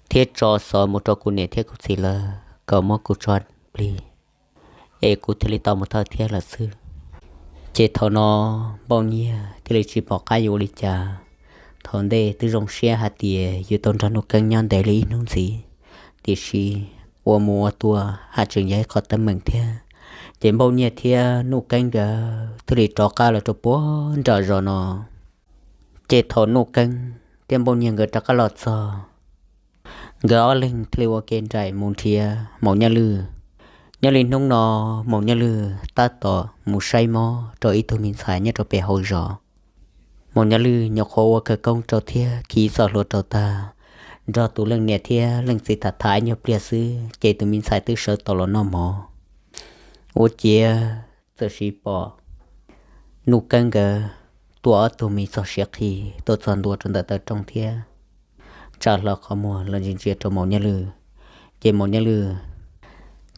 thiab tso xov mus rau kuv niam thiab kuv txiv lawv kom muab kuv tso plig, es kuv thiaj li tau mus thawj thiab lawm xwb. Ces thaum no Npauj Nyiag thiaj li tsis pom qab yuav ua li cas. Thaum ntej twb zoo siab hais tias yuav tau nrog Nuj Keeb nyob ntev li ib hnub ntxiv, tiam sis ua mus ua tuaj haj tseem yog ib qho teeb meem thiab. Ces Npauj Nyiag thiab Nuj Keeb nkawd thiaj li rov qab los rau puag nram zos no. Ces thaum Nuj Keeb thiab Npauj Nyiag nkawd rov qab los txog, nkawd ob leeg thiaj li ua ke nraim mus nrhiav Maum Nyaj Lwj. Nyob li hnub no, Maum Nyaj Lwj tab tom mus saib mob rau ib tug me ntxhais nyob rau pem hauv zos. Maum Nyaj Lwj nyuam qhuav ua khawv koob rau thiab khi txoj hlua rau tag, nrog tus leej niam thiab leej txiv tham tham ib nyuag pliag xwb ces tus me ntxhais twb sawv tau los noj mov. Ua ciav txawm sis pom Nuj Keeb nkawd tua ob tug me txog siav qhi tuaj txog ntua rau ntawm taw rooj thiab tsa hlo qhov muag los ntsia ntsia rau Maum Nyaj Lwj. Ces Maum Nyaj Lwj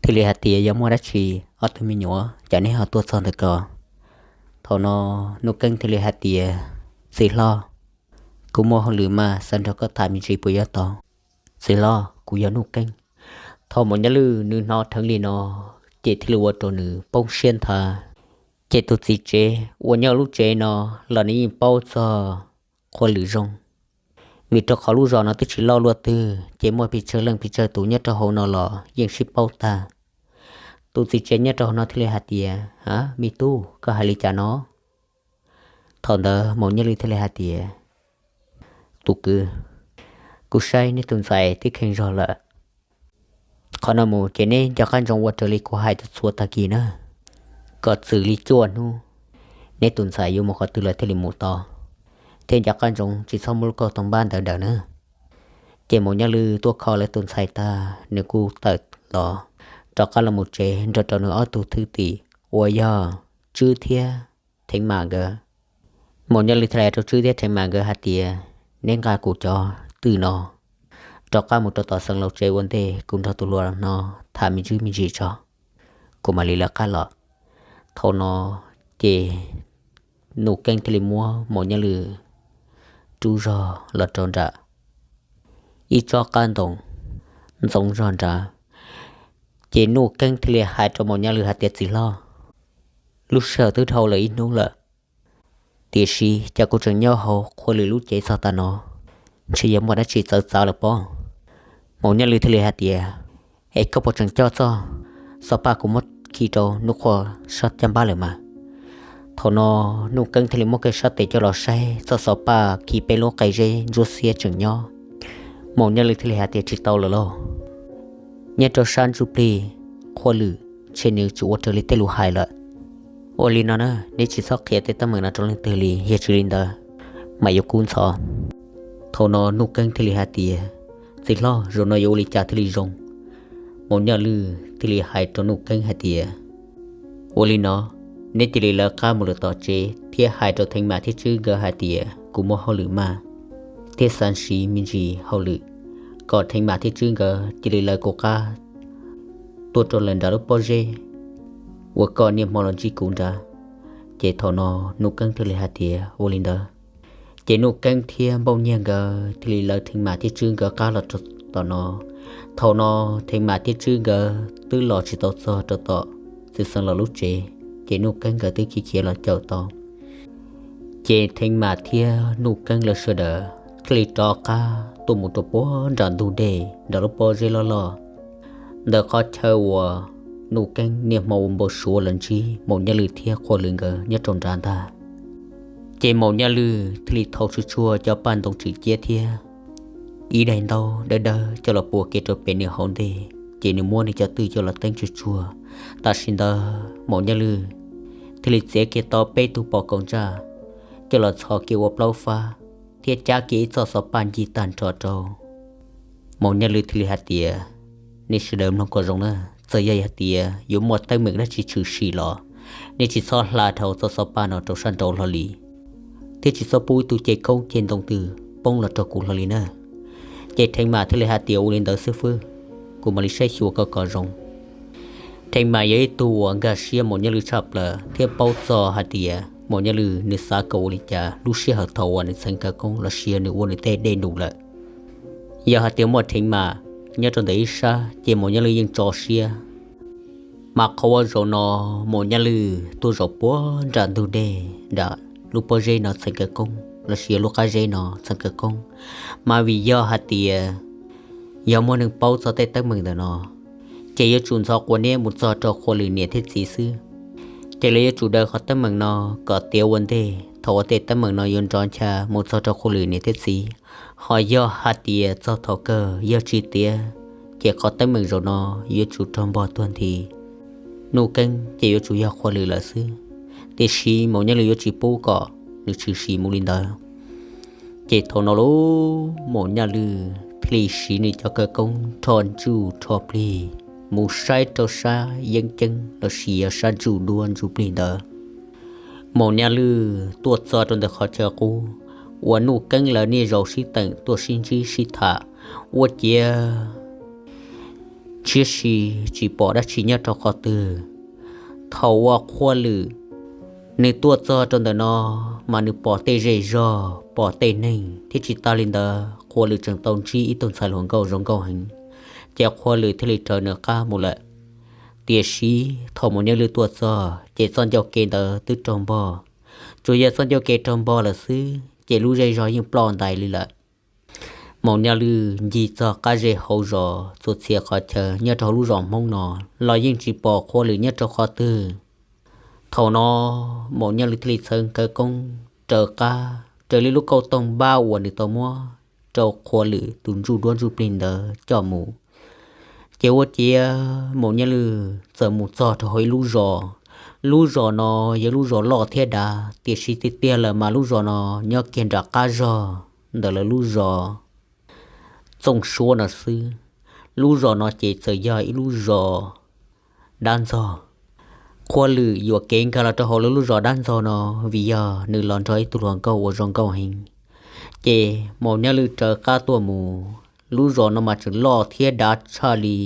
thiaj li hais tias, Yog muaj dab tsi, ob tug me nyuam, cas neb ho tuaj txog ntawm ko? Thaum no Nuj Keeb thiaj li hais tias, Txiv hlob, kuv muaj hauj lwm mas xav nrog koj tham me ntsis puas yuav tau? Txiv hlob, kuv yog Nuj Keeb. Thaum Maum Nyaj Lwj nws hnov dheev li no, ces thiaj li ua rau nws poob siab nthav. Ces tus txiv tsev uas nyob lub tsev no los nws yeej paub txog qhua lwm zoo, vim rau qhov lub zos no twb tsis loj luaj twg, ces muaj pes tsawg leej pes tsawg tus nyob rau hauv no los yeej sib paub tag. Tus txiv tsev nyob rau hauv no thiaj li hais tias, A, me tub, koj hais li cas no? Thaum ntawd Maum Nyaj Lwj thiaj li hais tias, Tus kwv, kuv saib neb tus ntxhais twb kheev zog lawm. Qhov no mus ces neb nco qab ntsoov ua raws li kuv hais txhua tag kis na, kom txwm li cuaj hnub, neb tus ntxhais yuav mus qhov twg lawm thiaj li mus tau, thiab nco qab ntsoov tsis txhob muab lub kauj toog npab ntawd daws na. Ces Maum Nyaj Lwj tuaj kho lawv tus ntxhais tag, nws kuj tawm los rov qab los mus tsev nrog rau nws ob tug thwj tim uas yog Tswb thiab Theev Mas nkawd. Maum Nyaj Lwj thiaj li hais rau Tswb thiab Theev Mas nkawd hais tias, Neb nqa kuv cov twm no rov qab mus rau tom Xeev Laus tsev ua ntej, kuv nrog tus hluas no tham me ntsis me ntsis tso, kuv mam li lawv qab los. Thaum no ces Nuj Keeb thiaj li muab Maum Nyaj Lwj rub zog los rau nram ib tsob qab ntoo ntxoov zog nrad. Ces Nuj Keeb thiaj li hais rau Maum Nyaj Lwj hais tias, Txiv hlob, lub sij hawm twb dhau lawm ib hnub lawm, Tiam sis cas kuv tseem nyob hauv Qhua Lwm lub cev txog tav no, ntshe yuav muaj dab tsi txawv txav lawm pob. Maum Nyaj Lwj thiaj li hais tias, es koj puas tseem coj txoj xov paj kuv muab khi rau Nuj Qhua sab caj npab lawm mas? Thaum no Nuj Keeb thiaj li muab kiag sab tes coj los saib txoj xov paj khi peb lub qe zeb ntsuab xiab tseem nyob. Maum Nyaj Lwj thiaj li hais tias, tsis tau lawm lauj, nyob rau sab ntsuj plig Qhua Lwm ntshe nws tsis ua raws li tej lus hais lawm. Ua li no na, neb tsis txhob qhia tej teeb meem no rau leej twg li, yog tsis li ntawd mas yuav kub ntxhov. Thaum no Nuj Keeb thiaj li hais tias, txiv hlob, zaum no yuav ua li cas thiaj li zoo? Maum Nyaj Lwj thiaj li hais rau Nuj Keeb hais tias, ua li no, neb cia li lawv qab mus lawm tom tsev thiab hais rau Theev Mam thiab Tswb nkawd hais tias kuv muaj hauj lwm maj thiab xav siv me ntsis hauj lwm, kom Theev Mam thiab Tswb nkawd cia li lawv kuv qab tuaj rau lawv nram lub pob zeb uas koj niaj hmo los ntsib kuv nrad. Ces thaum no Nuj Keeb thiaj li hais tias, ua li ntawd. Ces Nuj Keeb thiab Npauj Nyiag nkawd thiaj li lawv Theev Mam thiab Tswb nkawd qab los rau tom no. Thaum no Theev Mam thiab Tswb nkawd twb los tsis tau txog rau tom Txwj Xeev Laus lub tsev, ces Nuj Keeb nkawd twb khiav khiav los caum tau. Ces Theev Mam thiab Nuj Keeb lawv sawv daws thiaj li rov qab tuaj mus rau puag nram ntug dej nram lub pob zeb loj loj ntawm qhov chaw uas Nuj Keeb niaj hmo ua npau suav los ntsib Maum Nyaj Lwj thiab Qhua Lwm nkawd nyob rau nrad ntag. Ces Maum Nyaj Lwj thiaj li thau tsuag tsuag cov paj ntoo tswm ciab thiab ib daim ntaub dawb dawb coj los pua kev rau pem nws hauv ntej, ces nws muab nws cov twj coj los teeb tsuag tsuag. Tam sim ntawd Maum Nyaj Lwj thiaj li txiav kiag tau peb tug pos kaus ntsaj coj los txhos kiag ua plaub fab thiab cab kiag ib txoj xov paj ncig tag nrho rau. Maum Nyaj Lwj thiaj li hais tias, nej sawv daws mloog kom zoo na, txawm yog hais tias yuav muaj teeb meem dab tsi tshwm sim los nej tsis txhob hla dhau txoj xov paj no rau sab nraud hlo li, thiab tsis txhob pub ib tug ceg koob ceg ntoo twg poob los rau kuv hlo li na. Ces Theev Mam thiaj li hais tias, ua li ntawd xwb fwb, kuv mam li saib xyuas koj kom zoo. Theev Mam yog ib tug uas nkag siab Maum Nyaj Lwj tshaj plaws thiab paub txog hais tias Maum Nyaj Lwj nws xav kom ua li cas lub sij hawm thaum uas nws txheev khawv koob los sis yog nws ua nws tej dej num lawm. Yog hais tias muaj Theev Mam nyob rau ntawm ib sab ces Maum Nyaj Lwj yeej tso siab. Mas qhov uas zaum no Maum Nyaj Lwj tuaj zaum puag nram ntug dej nram lub pob zeb no txheev khawv koob los sis yog lub qab zeb no txheev khawv koob, mas vim yog hais tias yog muaj neeg paub txog tej teeb meem ntawm no, ces yuav tsum ntxhov quav niab mus txog rau Qhua Lwm niam thiab txiv xwb. Ces lawv yuav tsum daws qhov teeb meem no kom tiav ua ntej thaum uas tej teeb meem no yuav nrov ncha mus txog rau Qhua Lwm niam thiab txiv. Ho yog hais tias txog thaum kawg yog tsis tiav, ces qhov teeb meem zaum no yuav tsum raug npog tuag nthi. Nuj Keeb ces yuav tsum yog Qhua Lwm lawm xwb, tiam sis Maum Nyaj Lwj yuav tsis pub kom nws tshwm sim mus li ntawd. Ces thaum no lauj, Maum Nyaj Lwj thiaj li siv nws cov khawv koob rho ntsuj rho plig mus saib rau sab yeeb ceeb los sis yog sab ntsuj duab ntsuj plig ntawd. Maum Nyaj Lwj tuaj txog rau ntawm qhov chaw qub uas Nuj Keeb lawv niaj zaus sib teem tuaj sib ntsib sib tham, ua ciav tshiab si tsis pom dab tsi nyob rau qhov twg. Thaum uas Qhua Lwm nws tuaj txog rau ntawm no, mas nws pom tej zej zog, pom tej neeg, thiab tsis tas li ntawd Qhua Lwm tseem tau ntsib ib tug ntxhais hluas nkauj zoo nkauj heev, ces Qhua Lwm thiaj li raws nws qab mus lawm. Tiam sis thaum Maum Nyaj Lwj tuaj txog ces txoj ncauj ke ntawd twb raug npog. Tsuas yog txoj ncauj ke raug npog lawm xwb ces lub zej zog yeej ploj ntais li lawm. Maum Nyaj Lwj ncig txog qab zej hauv zos txhua txhia qhov chaw nyob rau hauv lub zos Hmoob no los yeej tsis pom Qhua Lwm nyob rau qhov twg. Thaum no Maum Nyaj Lwj thiaj li txheev khawv koob raws qab raws li lub kauj toog npab uas nws tau muab rau Qhua Lwm tus ntsuj duab ntsuj plig ntawd coj mus. Ces ua ciav Maum Nyaj Lwj txawm mus txog rau hauv ib lub zos. Lub zos no yog lub zos loj thiab dav, tiam sis tiag tiag lawm mas lub zos no nyob kiag nram qab zog ntawm lawv lub zos Txooj Suab no xwb. Lub zos no ces txawm yog ib lub zos dab ntxaug. Qhua Lwm yuam kev nkag los rau hauv lawv lub zos dab ntxaug no vim yog nws los nrog ib tug hluas nkauj uas zoo nkauj heev. Ces Maum Nyaj Lwj raws qab tuaj mus, lub zos no mas tseem loj thiab dav tshaj li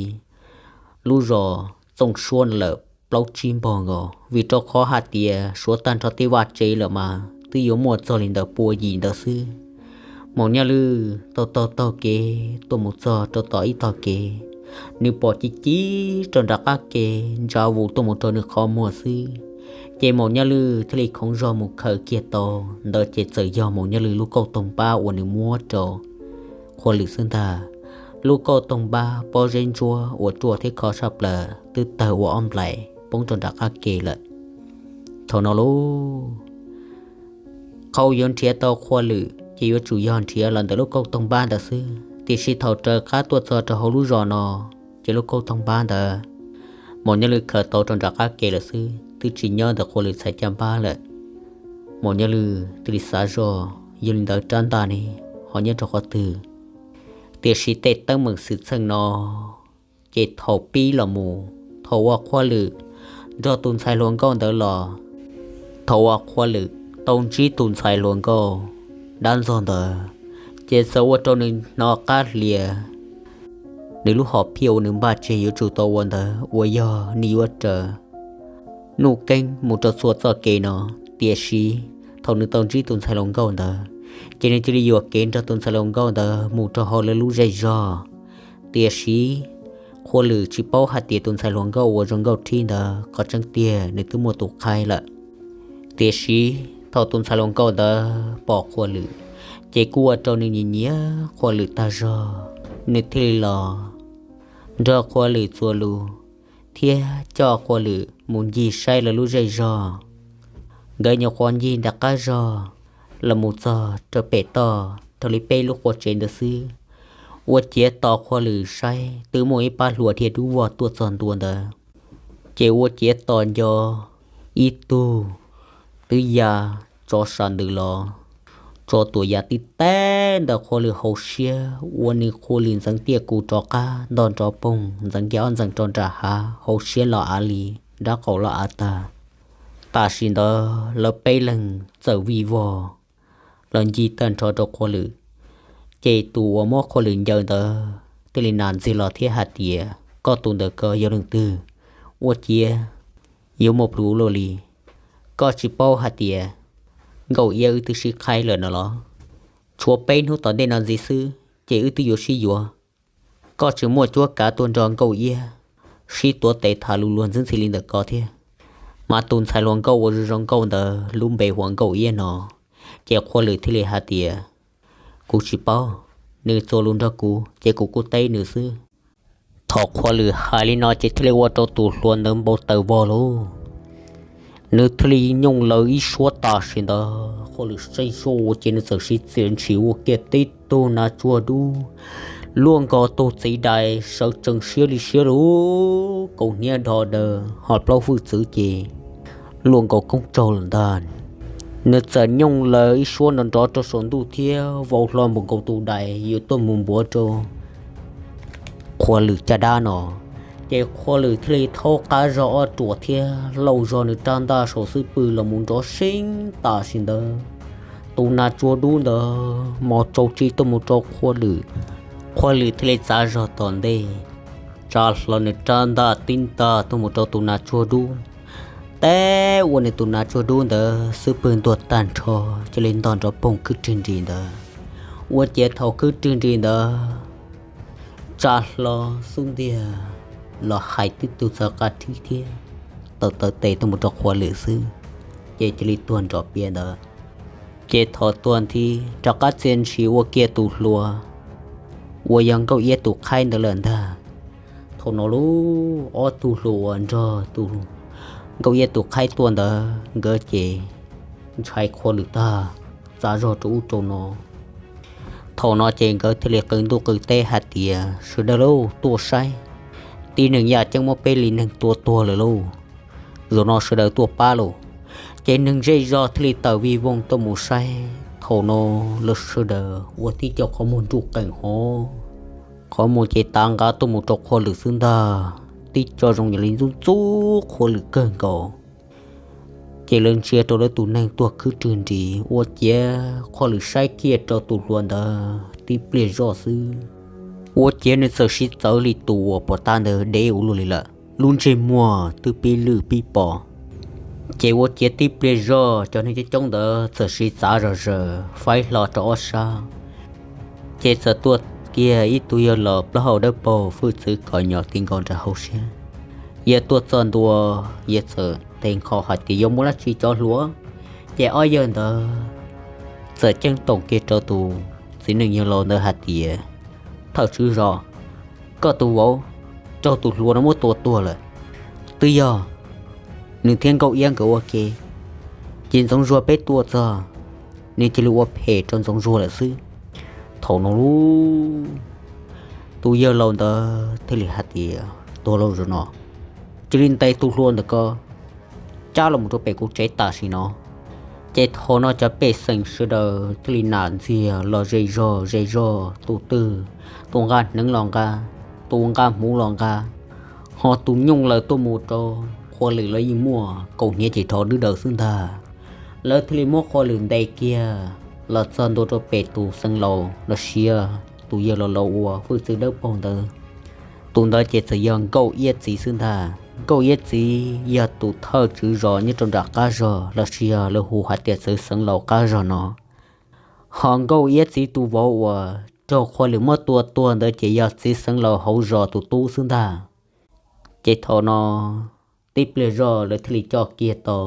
lub zos Txooj Suab no lawm plaub tsib npaug nkaus, vim rau qhov hais tias suav tag nrho tej vaj tsev lawm mas twb yuav muaj txog li ntawm pua yim ntawd xwb. Maum Nyaj Lwj taug taug taug kev tuaj mus txog rau tom ib tog kev, nws pom ci ci rau nram qab kev ntsa vus tuaj mus rau nws qhov muag xwb. Ces Maum Nyaj Lwj thiaj li khoov zog mus khaws kiag tau ntawd ces txawm yog Maum Nyaj Lwj lub kauj toog npab uas nws muab rau Qhua Lwm xwb ntag. Lub kauj toog npab pob zeb ntsuab uas ruaj thiab khov tshaj plaws twb tawg ua ob nplais poob rau nram qab ke lawm. Thaum no lauj, qhov yuav nrhiav tau Qhua Lwm ces yuav tsum yog nrhiav los ntawm lub kauj toog npab ntawd xwb, tiam sis thaum raws qab tuaj txog rau hauv lub zos no, ces lub kauj toog npab ntawd Maum Nyaj Lwj khaws tau rau nram qab ke lawm xwb, twb tsis nyob ntawm Qhua Lwm txhais caj npab lawm. Maum Nyaj Lwj thiaj li xav zog, yog li ntawd rab ntaj ne ho nyob rau qhov twg? Tiam sis tej teeb meem xwm txheej no ces thaum pib los mus, thaum uas Qhua Lwm nrog tus ntxhais hluas nkauj ntawd los, thaum uas Qhua Lwm tau ntsib tus ntxhais hluas nkauj dab ntxog ntawd, ces txawm ua rau nws hnov qab hlias nws lub hom phiaj uas nws npaj tseg yuav tsum tau ua ntawd uas yog nws yuav raws Nuj Keeb mus rau txhua txoj kev no. Tiam sis thaum nws tau ntsib tus ntxhais hluas nkauj ntawd, ces nws cia li yuam kev nrog tus ntxhais hluas nkauj ntawd mus rau hauv lawv lub zej zog. Tiam sis Qhua Lwm tsis paub hais tias tus ntxhais hluas nkauj uas zoo nkauj rhib ntawd qhov tseeb tiag nws twb muaj tus qhaib lawm. Tiam sis thaum tus ntxhais hluas nkauj ntawd pom Qhua Lwm, ces kuj ua rau nws nyiam nyiam Qhua Lwm tag zog, nws thiaj li los nrog Qhua Lwm txuas lus thiab coj Qhua Lwm mus ncig saib lawv lub zej zog. Nkawd nyuam qhuav ncig ntawm qab zog los mus txog rau pem toj raws li peb lub qua tsev ntawd xwb, ua ciav tos Qhua Lwm saib twb muaj ib pab hluas dhia dub vog tuaj txog ntua ntawd. Ces ua ciav tos nco ib tug twb ya tsov sam ntws los, tsov tuam ya tib teb ntawm Qhua Lwm hauv siab, ua nws Qhua Lwm ntxeev tiaj kuv rov qab ntog nrov poog, ntxeev kiag ob ntxees rau nram hav, hauv siab los av li, nrab qaum los av tag. Tam sim ntawd lawv peb leeg txawm vij vog los ncig tag nrho rau Qhua Lwm. Ces tus uas muab Qhua Lwm ncaws ntawd thiaj li nas ntxiag los thiab hais tias, koj tus ntawm ko yog leej twg? Ua ciav yuav muaj plhus ua luaj li. Koj tsis paub hais tias Nkauj Iab wb twb sib qhaib lawm no los? Tshuav peb hnub tom ntej no ntxiv xwb ces wb twb yuav sib yuav. Koj tseem muaj cuab kav tuaj nrog Nkauj Iab sib tuav tes tham lus luag ntxwb ntxhi li ntawm ko thiab. Mas tus ntxhais hluas nkauj uas zoo zoo nkauj ntawd lub npe hu ua Nkauj Iab no. Ces Qhua Lwm thiaj li hais tias, kuv tsis paub, nws txuas lus nrog kuv ces kuv kuj teb nws xwb. Thaum Qhua Lwm hais li no ces thiaj li ua rau tus hluas ntawd npau taws vog lauj. Nws thiaj li nyooj laws ib suab tam sim ntawd, Qhua Lwm saib zoj ua ces nws txawm siv txiav ntshis ua kiag tib tug nas tsuag dub luaj nkaus tus txiv dais sawv tsees siab li siab lauj, kaus hniav dho daws ho plaub hwj txwv ces luaj nkaus koob tsaug lawm ntag. Nws txawm nyooj laws ib suab nrov nrov rau saum ntuj thiab vau hlo npaum nkaus tus dais yuav tuaj mus npuav rau Qhua Lwm caj dab no. Ces Qhua Lwm thiaj li thaub qab zog ob ruam thiab lauj zog nws rab ntaj saum xub pwg los mus nrov seeb tam sim ntawd. Tus nas tsuag dub ntawd mos tsau tsi tuaj mus rau Qhua Lwm. Qhua Lwm thiaj li txav zog tom ntej, tsa hlo nws rab ntaj tib ntag tuaj mus rau tus nas tsuag dub, teb ua nws tus nas tsuag dub ntawd xub pwg ntuag tag nrho, cia li ntog nrov poog khwb rwg nris ntawd. Ua ciav thaum khwb rwg nris ntawd tsa hlo xub ntiag los hais tib tug txawv qab rhib thiab tawm taw tes tuaj mus rau Qhua Lwm xwb, ces cia li tuag nrov piav ntawd. Ces thaum tuag nthi rov qab txia ntshis ua kiag tus hluas uas yog Nkauj Iab tus qhaib ntawd lawm ntag. Thaum no lauj, ob tug hluas uas nrog tus Nkauj Iab tus qhaib tuaj ntawd nkawd ces ntshai Qhua Lwm tag, txav zog rau ub rau no. Thaum no ces nkawd thiaj li qw ntuj qw teb hais tias, sawv daws lauj, tuaj saib, tib neeg yaj ceeb muab peb li neeg tua tuag lawm lauj. Zaum no sawv daws tuaj pab lauj. Ces neeg zej zog thiaj li tawm vij voog tuaj mus saib. Thaum no lawv sawv daws ua tib co qhov muag nruj qees hov, qhov muag ces tav nqa tuaj mus rau Qhua Lwm xwb ntag. Tib co zoo yam li ntxub ntxub Qhua Lwm kawg nkaus. Ces lawv ntsia rau lawv tus neeg tuag khwb rwg nris, ua ciav Qhua Lwm saib kiag rau tus hluas ntawd tib pliag zoj xwb, ua ciav nws txawm siv txawv li tus uas pom tag ntawd deb ua luaj li lawm, lub ntsej muag twb pib lwj pib pos. Ces ua ciav tib pliag zoj cov neeg coob coob ntawd txawm siv txav zog zaws faib hlo rau ob sab. Ces txawm tuaj kiag ib tug yawg laus plaub hau dawb paug hwj txwv kom nyom ti nkaus nram hauv siab. Yawg tuaj txog ntua, yawg txawm tes nkhaus hais tias yuav muab dab tsi cov hluas. Ces ob yawg ntawd txawm ceeb toom kiag rau tus txiv neej yawg laus ntawd hais tias, thawj tswv zos, koj tus vauv raug tus hluas no muab tua tuag lawm. Twb yog nws thiab Nkauj Iab nkawd ua ke, ces Ntxoov Zuag peb tua txog, nws cia li ua phem rau Ntxoov Zuag lawm xwb. Thaum no lub tus yawg laus ntawd thiaj li hais tias, tuag lauj zaum no, cia li ntes tus hluas ntawm ko cab los mus rau pem kuv tsev tam sim no. Ces thaum no cov pej xeem sawv daws thiaj li nam ntxiag los ze zog ze zog, tus twg tus nqa hneev los nqa, tus nqa hmuv los nqa, ho tus nyooj laws tuaj mus rau Qhua Lwm los yeej muaj kaum hniav ces rho dwb daws xwb ntag. Lawv thiaj li muab Qhua Lwm ntes kiag los txog ntua rau pem tus xeev laus los sis tus yawg laus laus uas hwj txwv dawb paug ntawd. Tus ntawd ces txawm yog Nkauj Iab txiv xwb ntag. Nkauj Iab txiv yog tus thawj tswv zos nyob rau nram qab zog los sis yog lawv hu hais tias txiv xeev laus qab zog no. Ho Nkauj Iab txiv tus vauv uas raug Qhua Lwm muab tua tuag ntawd ces yog txiv xeev laus hauv zos tus tub xwb ntag. Ces thaum no tib pliag zog lawv thiaj li coj kiag tau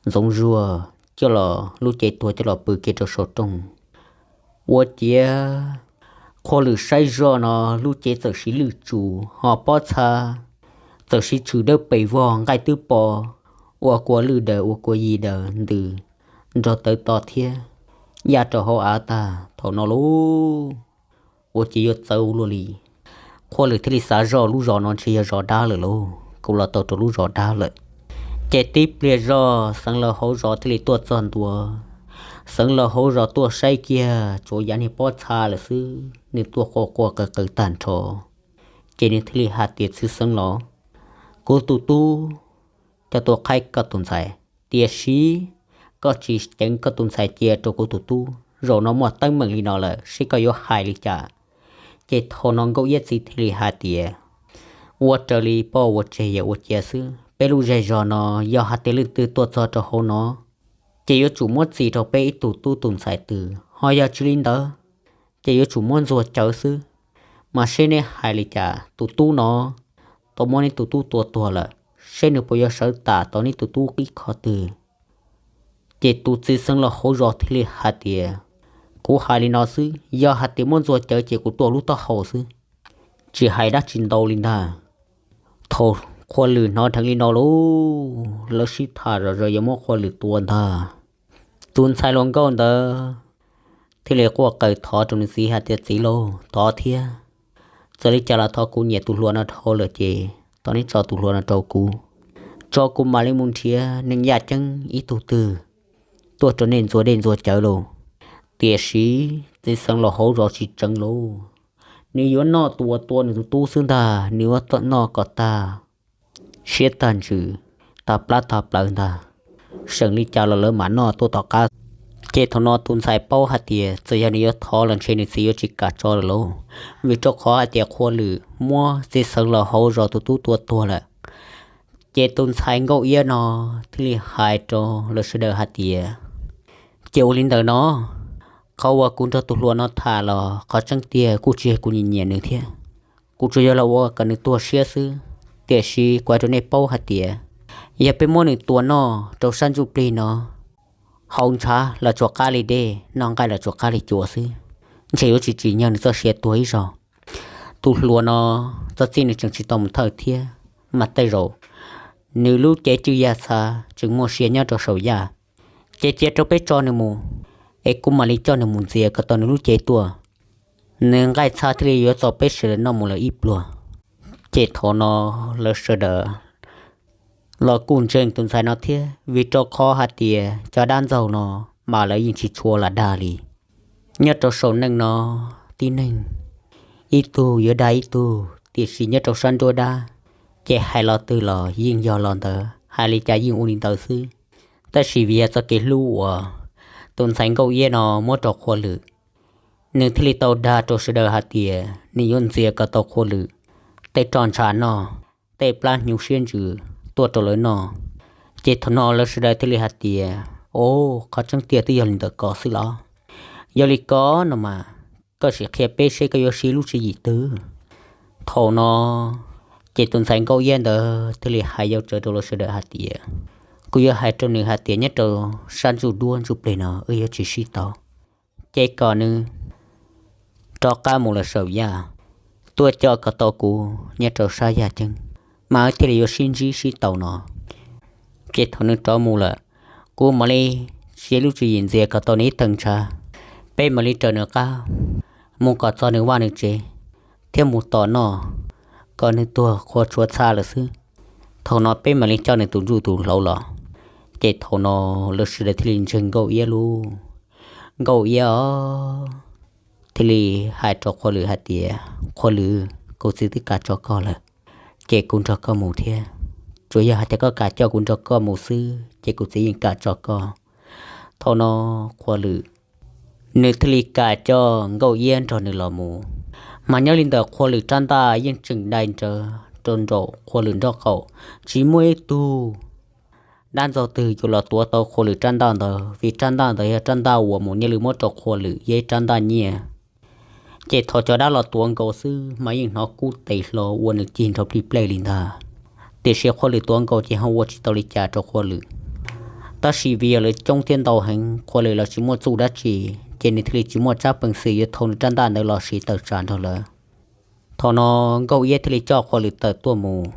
Ntxoov Zuag coj los lub cev tuag coj los pw kiag rau saum rooj. Ua ciav Qhua Lwm saib zoj no lub cev txawm siv lwj tsus ho pob txha txawm siv tshwm dawb pes vog, nqaij twb po, ua kua lwj daws ua kua yi daws ntws nrog tawv to thiab yaj rau hauv av tag. Thaum no lauj, ua ciav yuav txawv ua luaj li. Qhua Lwm thiaj li xav zoj lub zos no ntshe yog zos dab lawm lauj, kuv los tau rau lub zos dab lawm. Ces tib pliag zog xeev laus hauv zos thiaj li tuaj txog ntua. Xeev laus hauv zos tuaj saib kiag tsuas yav niag pob txha lawm xwb, nws tuaj quaj quaj qw qw tag nrho. Ces nws thiaj li hais tias, txiv xeev laus, kuv tus tub coj tuaj qhaib koj tus ntxhais, tiam sis koj tsis ceev koj tus ntxhais cia rau kuv tus tub, zaum no muaj teeb meem li no lawm seb koj yuav hais li cas. Ces thaum no Nkauj Iab txiv thiaj li hais tias, ua raws li poj ua tseg yawm ua cia xwb, peb lub zej zos no yog hais tias leej twg tuaj txog rau hauv no ces yuav tsum muab txis rau peb ib tug tub tus ntxhais twg, ho yog tsis li ntawd ces yuav tsum muab ntxuag cawv xwb. Mas seb neb hais li cas, tus tub no tau muab neb tus tub tua tuag lawm, seb nws puas yuav sawv tam tau neb tus tub ib qho twg? Ces tus txiv xeev laus hauv zos thiaj li hais tias, kuv hais li no xwb, yog hais tias muab ntxuag cawv ces kuv tuaj lub taub hau xwb, tsis hais dab tsi ntau li ntag. Thaum Qhua Lwm hnov dheev li no lauj, lawv sib tham zom zaws yuav muab Qhua Lwm tua ntag. Tus ntxhais hluas nkauj ntawd thiaj li quaj qw thov rau nws txiv hais tias, txiv lauj, thov thiab, txawm li cas los thov kuv nyiam tus hluas no dhau lawm ces thov neb tso tus hluas no rau kuv, tso kuv mam li mus nrhiav neeg yaj ceeb ib tug twg tuaj rau nej ntxuag dej ntxuag cawv lauj. Tiam sis txiv xeev laus hauv zos tsis tseev lauj, nws yuav noj tus uas tua nws tus tub xwb ntag, nws yuav noj kom tag siab tag ntsws, tag plab tag plawv ntag, seem li cas los lawv mam noj tuaj tom qab. Ces thaum no tus ntxhais paub hais tias txawm yog nws yuav thov los ntshe nws txiv yuav tsis kam tso lawm lauj, vim rau qhov hais tias Qhua Lwm muab txiv xeev laus hauv zos tus tub tua tuag lawm. Ces tus ntxhais Nkauj Iab no thiaj li hais rau lawv sawv daws hais tias, ces ua li ntawm no, qhov uas kuv nrog tus hluas no tham los qhov tseeb tiag kuj tsis yog kuv nyiam nyiam nws thiab, kuv tsuas yog los ua kom nws tuag siab xwb. Tiam sis kuv hais rau nej paub hais tias, yog peb muab nws tua noj rau sab ntsuj plig no, haus ntshav los tsuas qab li dej, noj nqaij los tsuas qab li cua xwb, ntshe yuav tsis tsim nyog nws txoj sia tuag ib zaug. Tus hluas no txog txij nws tseem tsis tau mus thawj thiab, mas tej zaum nws lub cev cwj yaj txha tseem muaj sia nyob rau saum yaj. Ces cia rau peb tso nws mus, es kuv mam li coj nws mus ntxias kom tau nws lub cev tuaj, nws nqaij txha thiaj li yuav txaus peb sawv daws noj mus lawm ib pluag. Ces thaum no lawv sawv daws los kuj ntseeg tus ntxhais no thiab, vim rau qhov hais tias cov dab ntxaug no mas lawv yeej tsis tshua lam dag li. Nyob rau saum neej no, tib neeg ib tug yuav dag ib tug, tiam sis nyob rau sab nruab dab, ces hais lo twg los yeej yog lo ntawd, hais li cas yeej ua li ntawd xwb. Tab sis vim yog txoj kev hlub uas tus ntxhais Nkauj Iab no muab rau Qhua Lwm, nws thiaj li tau dag rau sawv daws hais tias nws yuav ntxias kom tau Qhua Lwm tej roj ntsha noj, tej plab hnyuv siab ntsws tuaj rau lawv noj. Ces thaum no lawv sawv daws thiaj li hais tias, o, qhov tseeb tiag twb yog li ntawm ko xwb los? Yog li ko no mas, koj sim qhia peb seb koj yuav siv lub tswv yim twg. Thaum no, Ces tus ntxhais Nkauj Iab ntawd thiaj li hais yau tsawv rau lawv sawv daws hais tias, kuv yuav hais rau nws hais tias nyob rau sab ntsuj duab ntsuj plig no wb yuav tsis sib tau, ces kom nws rov qab mus lawm saum yaj, tuaj coj kom tau kuv nyob rau sab yaj ceeb, mas wb thiaj li yuav sib ntsib sib tau no. Ces thaum nws rov mus lawm, kuv mam li siv lub tswv yim ntxias kom tau nws ib teg ntshav, peb mam li raws nws qab mus kom txog nws vaj nws tsev, thiab mus tom noj kom nws tuag qhuav tshuav txha lawm xwb. Thaum no peb mam li coj nws tus ntsuj tus hlauv los. Ces thaum no lawv sawv daws thiaj li ntseeg Nkauj Iab lub. Nkauj Iab os, thiaj li hais rau Qhua Lwm hais tias, Qhua Lwm, kuv txiv twb kam tso koj lawm, ces kuv nrog koj mus thiab. Tsuas yog hais tias koj kam coj kuv nrog koj mus xwb ces kuv txiv yeej kam tso koj. Thaum no Qhua Lwm nws thiaj li kam coj Nkauj Iab nrog nws los mus. Mas nyob li ntawm Qhua Lwm rab ntaj yeej tseem dai nrawv rau nraum Qhua Lwm nraub qaum, tsis muaj ib tug dab ntxaug twg yuav los tuav tau Qhua Lwm rab ntaj ntawd, vim rab ntaj ntawd yog rab ntaj uas Maum Nyaj Lwm muab rau Qhua Lwm, yog ib rab ntaj nyiaj. Ces thaum cov dab los tuav nkaus xwb mas yeej hnov kub tes hlo ua nws cig nrov plij plej li ntag. Tiam sis Qhua Lwm tuav nkaus ces ho ua tsis tau li cas rau Qhua Lwm. Tab sis vim yog lawv coob thiab ntau heev, Qhua Lwm los tsis muaj txuj dab tsi, ces nws thiaj li tsis muaj tsab peev xwm yuav thau nws rab ntaj ntawd los siv tawm tsam nrog lawv. Thaum no Nkauj Iab thiaj li coj Qhua Lwm tawm tuaj mus.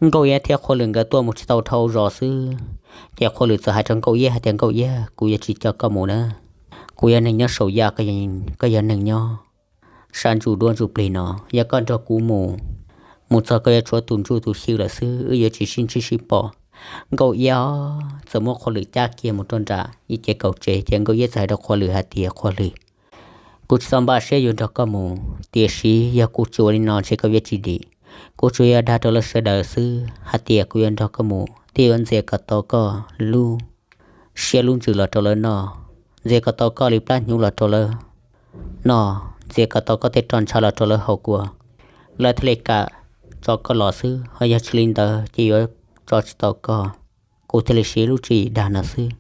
Nkauj Iab thiab Qhua Lwm nkawd tuaj mus tsis tau dhau zos xwb, ces Qhua Lwm txawm hais rau Nkauj Iab hais tias, Nkauj Iab, kuv yuav tsis coj koj mus na, kuv yog neeg nyob saum yaj, koj yog neeg nyob sab ntsuj duab ntsuj plig no, yog koj nrog kuv mus, mus txog koj yuav tshuav tus ntsuj tus xyw lawm xwb, wb yuav tsis sib ntsib sib pom. Nkauj Iab txawm muab Qhua Lwm cab kiag mus rau nram ib ce kaum tsev, ces Nkauj Iab txawm hais rau Qhua Lwm hais tias, Qhua Lwm, kuv tsis tau npaj siab yuav nrog koj mus, tiam sis yog kuv tsis ua li no ntshe koj yuav tsis dim. Kuv tsuas yog dag rau lawv sawv daws xwb hais tias kuv yuav nrog koj mus thiab yuav ntxias kom tau koj lub siab lub ntsws los rau lawv noj, ntxias kom tau koj li plab hnyuv los rau lawv noj, ntxias kom tau koj tej roj ntsha los rau lawv haus kuas lawv thiaj li kam tso koj los xwb, ho yog tsis li ntawd ces yuav tso tsis tau koj. Kuv thiaj li siv lub tswv yim dag no xwb.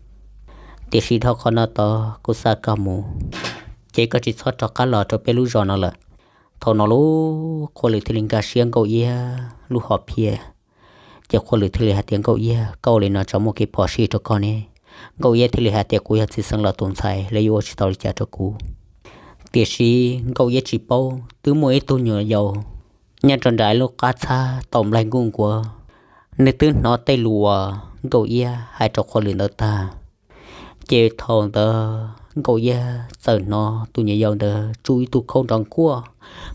Tiam sis dhau qhov no tod kuv xa koj mus, ces koj tsis txhob rov qab los rau peb lub zos no lawm. Thaum no lub Qhua Lwm thiaj li nkag siab Nkauj Iab lub hom phiaj, ces Qhua Lwm thiaj li hais tias, Nkauj Iab, koj ua li no tsam muaj kev phom sij rau koj ne. Nkauj Iab thiaj li hais tias, kuv yog txiv xeev laus tus ntxhais, lawv yuav ua tsis tau li cas rau kuv. Tiam sis Nkauj Iab tsis paub twb muaj ib tug nyuam yaus nyob rau nram lub qab txhab tau nplaig nkuj nkuav, nws twb hnov tej lus uas Nkauj Iab hais rau Qhua Lwm ntawd tag. Ces thaum ntawd Nkauj Iab txawm hnov tus nyuam yaus ntawd tsuj ib tug khaub nrov nkuaj.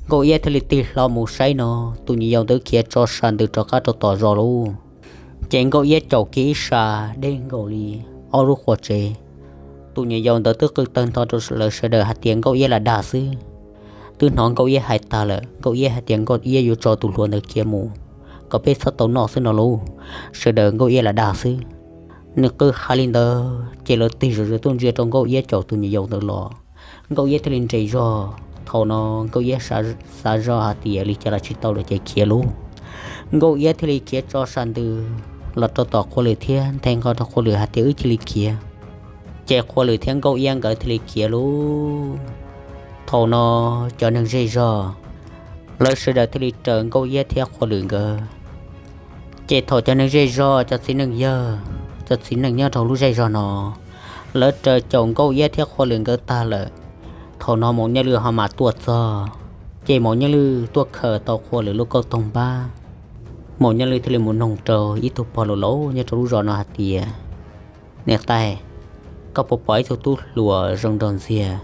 Nkauj Iab thiaj li tig hlo mus saib no, tus nyuam yaus ntawd khiav tso sas ntws rov qab rau tom zos lauj. Ces Nkauj Iab caum kiag ib sas deb nkaus li ob lub qua tsev. Tus nyuam yaus ntawd twb qw tawg ntho rau lawv sawv daws hais tias Nkauj Iab lam dag xwb. Twb hnov Nkauj Iab hais tag lawm, Nkauj Iab hais tias Nkauj Iab yuav tso tus hluas ntawd khiav mus kom peb txhob tau noj xwb no lauj. Sawv daws Nkauj Iab lam dag xwb. Nws qw hais li ntawd ces lawv tig zom zaws tuaj ntsia rau Nkauj Iab caum tus nyuam yaus ntawd los. Nkauj Iab thiaj li nres zog. Thaum no Nkauj Iab xav zog hais tias li cas los tsis tau lawm ces khiav lauj. Nkauj Iab thiaj li khiav tso sas ntws los rau tom Qhua Lwm thiab nthe nqho rau Qhua Lwm hais tias wb cia li khiav. Ces Qhua Lwm thiab Nkauj Iab nkawd thiaj li khiav lauj. Thaum no cov neeg zej zog lawv sawv daws thiaj li raws Nkauj Iab thiab Qhua Lwm nkawd. Ces thaum cov neeg zej zog, cov txiv neej yawg, cov txiv neej nyob rau lub zej zog no, lawv raws caum Nkauj Iab thiab Qhua Lwm nkawd tag lawm, thaum no Maum Nyaj Lwj ho mam tuaj txog. Ces Maum Nyaj Lwj tuaj khaws tau Qhua Lwm lub kauj toog npab. Maum Nyaj Lwj thiaj li mus noog rau ib tug pog laus laus nyob rau lub zos no hais tias, niam tais, koj puas pom ib tug tub hluas zoo nraug ntxiag,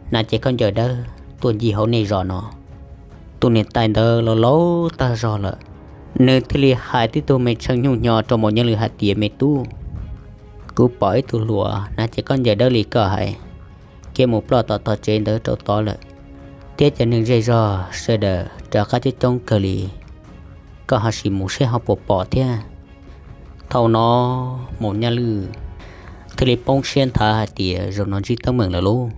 hnav cev khaub ncaws dawb tuaj ncig hauv nej zos no? Tus niam tais ntawd laus laus tag zog lawm, nws thiaj li hais tib tug me tsheej nyuj hnyo rau Maum Nyaj Lwj hais tias, me tub, kuv pom ib tug hluas hnav cev khaub ncaws dawb li koj hais, khiav mus ploj tom tog tsev ntawd rau tod lawm, thiab cov neeg zej zog sawv daws rov qab coob coob kawg li, koj ho sim mus seb ho puas pom thiab. Thaum no Maum Nyaj Lwj thiaj li poob siab nthav hais tias zaum no ntsib teeb meem lawm lauj.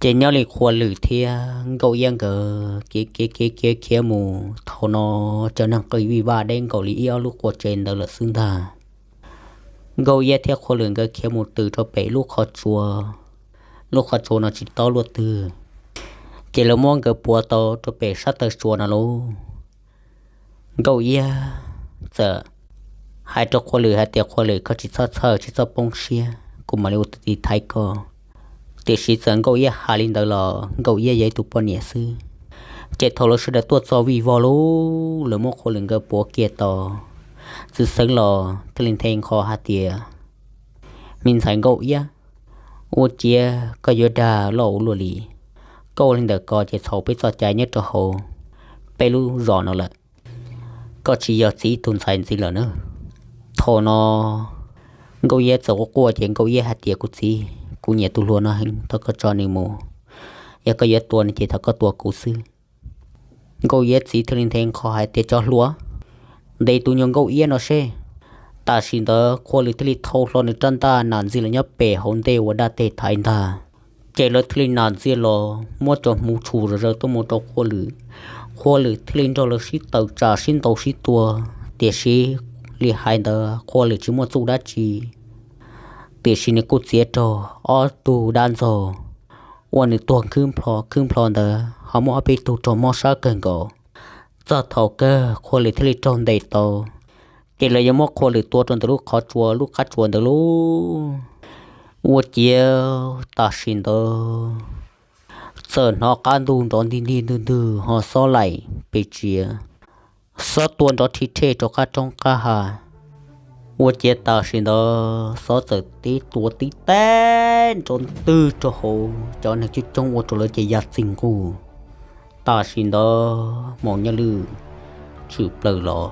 Ces nyob li Qhua Lwm thiab Nkauj Iab nkawd khiav khiav khiav khiav khiav mus, thaum no cov neeg qw vij vaj deb nkaus li ib ob lub qua tsev ntawd lawm xwb ntag. Nkauj Iab thiab Qhua Lwm nkawd khiav mus tws rau pem lub qhov tsua. Lub qhov tsua no tsis tob luaj twg, ces lawv muab nkawd puav tau rau pem sab taw tsua no lauj. Nkauj Iab txawm hais rau Qhua Lwm hais tias, Qhua Lwm, koj tsis txhob txhawj, tsis txhob poob siab, kuv mam li ua tus tiv thaiv koj. Tiam sis txawm Nkauj Iab hais li ntawd los Nkauj Iab yog ib tug poj niam xwb. Ces thaum lawv sawv daws tuaj txog vij vog lawm, lawv muab Qhua Lwm nkawd puav kiag tau, Txiv Xeev Laus thiaj li nthe nqho hais tias, Me ntxhais Nkauj Iab, ua ciav koj yuav dag loj ua luaj li. Koj ua li ntawm ko ces txhaum peb txoj cai nyob rau hauv peb lub zos no lawm. Koj tsis yog txiv ib tug ntxhais ntxiv lawm na. Thaum no Nkauj Iab txawm quaj quaj ces Nkauj Iab hais tias, Kuv txiv, kuv nyiam tus hluas no heev, thov koj tso nws mus. Yog koj yuav tua nws ces thov koj tua kuv xwb. Nkauj Iab txiv thiaj li nthe nqho hais tias, Cov hluas, ntes tus nyuag Nkauj Iab no seb. Tam sim ntawd Qhua Lwm thiaj li thau hlo nws rab ntaj nas ntxiag los nyob pem hauv ntej ua dab teg thaiv ntag. Ces lawv thiaj li nas ntxiag los muab cov hmuv tshum zom zaws tuaj mus rau Qhua Lwm. Qhua Lwm thiaj li nrog lawv sib tawm tsam sib ntaus sib tua, tiam sis li hais ntawd Qhua Lwm tsis muaj txuj dab tsi, tiam sis nws kuj txiav raug ob tug dab ntxaug uas nws tuag khwb nplho khwb nplho ntawd ho muaj ob peb tug raug mob sab kawg nkaus. Txog thaum kawg Qhua Lwm thiaj li raug ntes tau, ces lawv yuav muab Qhua Lwm tua rau ntawm lub qhov tsua lub qab tsua ntawd lauj. Ua ciav tam sim ntawd txawm hnov qab ntuj nrov ntig ntig ntug ntug ho xob laim pes tsiav, xob tua nrov rhi rhej rau qab roob qab hav. Ua ciav tam sim ntawd xob txawm tib tua tib teg nrov ntwg rau hauv cov neeg coob coob ua rau lawv ces ya txij nquj. Tam sim ntawd Maum Nyaj Lwj tshwm plaws los,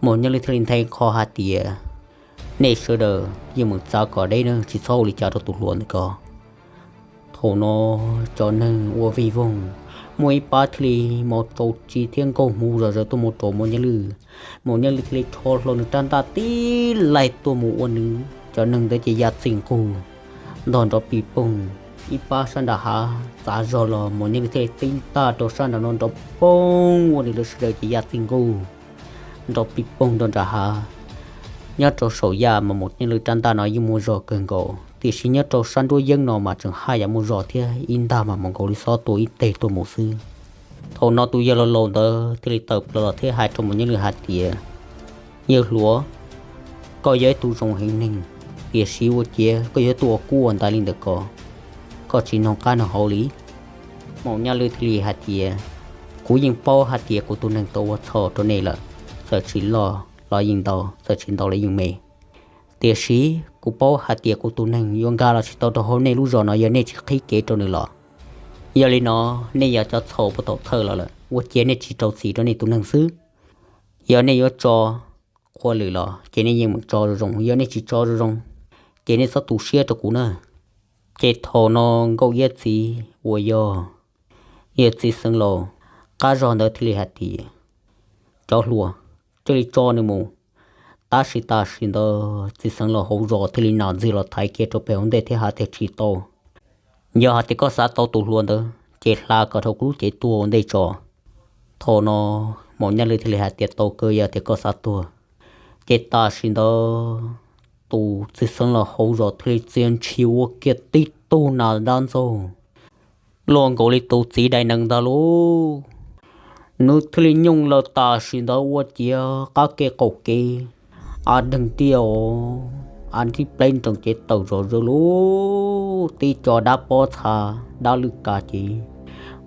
Maum Nyaj Lwj thiaj li nthe qho hais tias, Nej sawv daws yeej meem txav kom deb na, tsis txhob ua li cas rau tus hluas ntawm ko. Thaum no cov neeg ua vij voog, muaj ib pab thiaj li mau tsau tsi thiab nkaug hmuv zom zaws tuaj mus rau Maum Nyaj Lwj. Maum Nyaj Lwj thiaj li rho hlo nws rab ntaj tib laig tuaj mus ua nws cov neeg ntawd ces ya txij nquj, ntog nrov pis poog. Ib pab sab nram hav txav zog los Maum Nyaj Lwj thiaj li tib ntaj rau sab nram no nrov poog ua nws lawv sawv daws ces ya txij nquj, nrov pis poog rau nram hav. Nyob rau saum yaj mas Maum Nyaj Lwj rab ntaj no yeej muaj zog kawg nkaus, tiam sis nyob rau sab nruab yeeb no mas tseem haj yam muaj zog thiab, ib ntaj mas mus nkaus li xob tua ib teg tuaj mus xwb. Thaum no tus yawg laus laus ntawd thiaj li tawm plaws los thiab hais rau Maum Nyaj Lwj hais tias, Yawg hluas, koj yog ib tug zoo heev neeg, tiam sis ua ciav koj yuav tuaj ua kub ua ntaiv li ntawm ko, koj tsis noog qab noog hauv li. Maum Nyaj Lwj thiaj li hais tias, Kuv yeej paub hais tias kuv tus neeg tau ua txhaum rau nej lawm, txawm tsis loj los yeej ntau, txawm tsis ntau los yeej me. Tiam sis kuv paub hais tias kuv tus neeg yuav nkag los tsis tau rau hauv nej lub zos no yog nej tsis qhib kev rau nws los. Yog li no, nej yog cov txhaum puag thaum thawj los lawm, ua ciav nej tsis rau txim rau nej tus neeg xwb. Yog nej yuav tso Qhua Lwm los ces nej yeej meem tso zoo zoo, yog nej tsis tso zoo zoo ces nej txhob tu siab rau kuv na. Ces thaum no Nkauj Iab txiv uas yog yawg Txiv Xeev Laus qab zog ntawd thiaj li hais tias, Cov hluas, cia li tso nws mus. Tab sis tam sim ntawd Txiv Xeev Laus hauv zos thiaj li nam ntxig los thaiv kiag rau pem hauv ntej thiab hais tias, Tsis tau. Yog hais tias koj xav tau tus hluas ntawd ces hla kom dhau kuv lub cev tuag ua ntej tso. Thaum no Maum Nyaj Lwj thiaj li hais tias, Tau kawg, yog tias koj xav tuag. Ces tam sim ntawd tus Txiv Xeev Laus hauv zos thiaj li txia ntshis ua kiag tib tug nas dab ntxaug luaj nkaus li tus txiv dais nees ntag lauj. Nws thiaj li nyooj lawm tam sim ntawd ua ciav qab kev qaum kev, a deeg tiaj os, a nrib pleb nrees cev tawm zom zaws lauj. Tib co dab pob txha dab lwj kav ces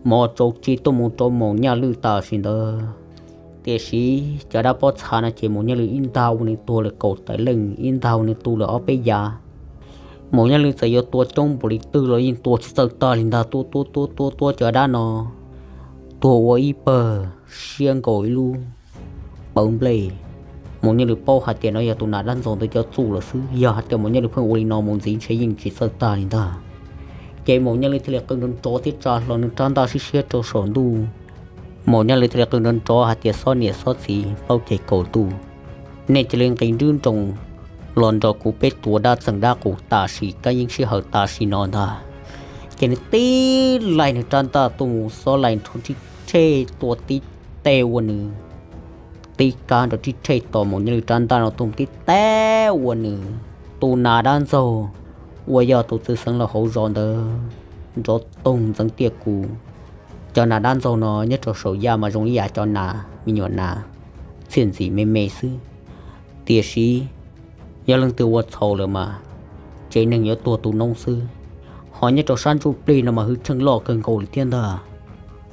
mos tsaus tsi tuaj mus rau Maum Nyaj Lwj tam sim ntawd. Tiam sis cov dab pob txha no ces Maum Nyaj Lwj ib ntaj ua nws tuag lawm kaum tawm leej, ib ntaj ua nws tu lawm ob peb yav. Maum Nyaj Lwj txawm yuav tua coob npaum li twg los yeej tua tsis txawj tag li ntag, tua tua tua tua tua cov dab no tuag ua ib pawg siab nkaus ib lub pawv nplej. Maum Nyaj Lwj paub hais tias no yog tus nas dab ntxaug ntawd cov txuj lawm xwb, yog hais tias Maum Nyaj Lwj pheej ua li no mus ntxiv ntshe yeej tsis txawj tag li ntag. Ces Maum Nyaj Lwj thiaj li qw nrov nrov thiab tsa hlo nws rab ntaj siab siab rau saum ntuj. Maum Nyaj Lwj thiaj li qw nrov nrov hais tias, Xob niam xob txiv plaub ceg kaum ntuj, nej cia li nqis nrwb nroos los nrog kuv peb tua dab txeem dab qus tam sim kab yeeb sij hawm tam sim no ntag. Ces nws tib laig nws rab ntaj tuaj mus xob laig nrho rib rhej tua tib teg ua nws tib kab nrog rib rhej tos Maum Nyaj Lwj rab ntaj no tuaj mus tib teg ua nws tus nas dab ntxaug uas yog tus txwj xeev laus hauv zos ntawd nrov toog ntxeev tiaj kuv. Cov nas dab ntxaug no nyob rau saum yaj mas zoo ib yam cov nas me nyuam nas. txiaj ntsim me me xwb. Tiam sis yog leej twg ua txhaum lawm mas tsev neeg yuav tuag tu noob xwb. Ho nyob rau sab ntsuj plig no mas hwj chim loj kawg nkaus li thiab ntag.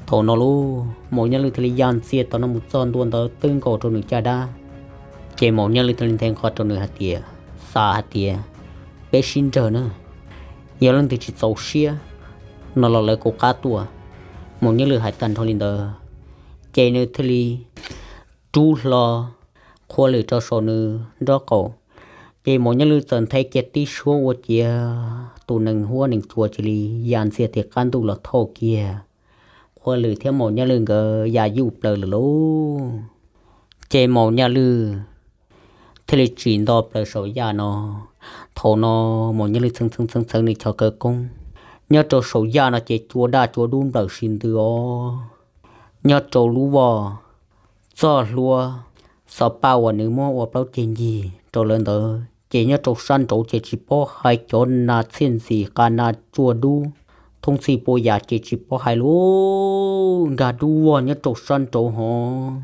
Thaum no lub Maum Nyaj Lwj thiaj li ya ntxiag tom no mus txog ntua ntawd twb nkaus rau nws caj dab. Ces Maum Nyaj Lwj thiaj li nthe nqho rau nws hais tias, xav hais tias, peb sib nrawg na, yog leej twg tsis txaus siab no los lawv kuv qab tuaj. Maum Nyaj Lwj hais tag nrho li ntawd, ces nws thiaj li rub hlo Qhua Lwm rau saum nws nraub qaum. Ces Maum Nyaj Lwj txawm nthe kiag tib suab ua ciav tus nees huab nees cua cia li ya ntxiag tim qab ntuj los thauj kiag Qhua Lwm thiab Maum Nyaj Lwj nkawd ya yuj plaws lawm lauj. Ces Maum Nyaj Lwj thiaj li tsim nto plaws saum yaj no. Thaum no Maum Nyaj Lwj txheev txheev txheev nws cov khawv koob nyob rau saum yaj no ces cua daj cua dub nplawm si ntws os. Nyob rau lub voj txoj hlua xov paj uas nws muab ua plaub ceg ncig rau lawv ntawd ces nyob rau sab nraud ces tsis paub hais cov nas txiaj ntsim qa nas cua dub thoob txhij puas yam ces tsis paub hais lawm, nkag dub vog nyob rau sab nraud hov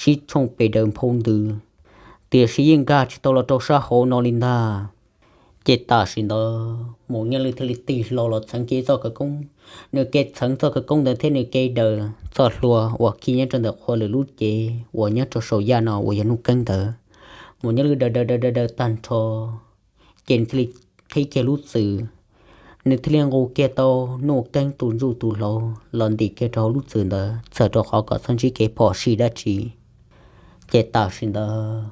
sib tshooj pes daws nphau ntws, tiam sis yeej nkag tsis tau los rau sab hauv no li ntag. Ces tam sim ntawd Maum Nyaj Lwj thiaj li tig hlo los txheev kiag txoj khawv koob. Nws kev txheev txoj khawv koob ntawd thiab nws kev daws txoj hlua uas khi nyob rau ntawm Qhua Lwm lub cev uas nyob rau saum yaj no uas yog Nuj Keeb ntawd. Maum Nyaj Lwj daws daws daws daws daws tag nrho, ces nws thiaj li qhib kiag lub txwm, nws thiaj li nqus kiag tau Nuj Keeb tus ntsuj tus hlauv los ntim kiag rau hauv lub txwm ntawd txawm rau qhov kom txhob ntsib kev phom sij dab tsi. Ces tam sim ntawd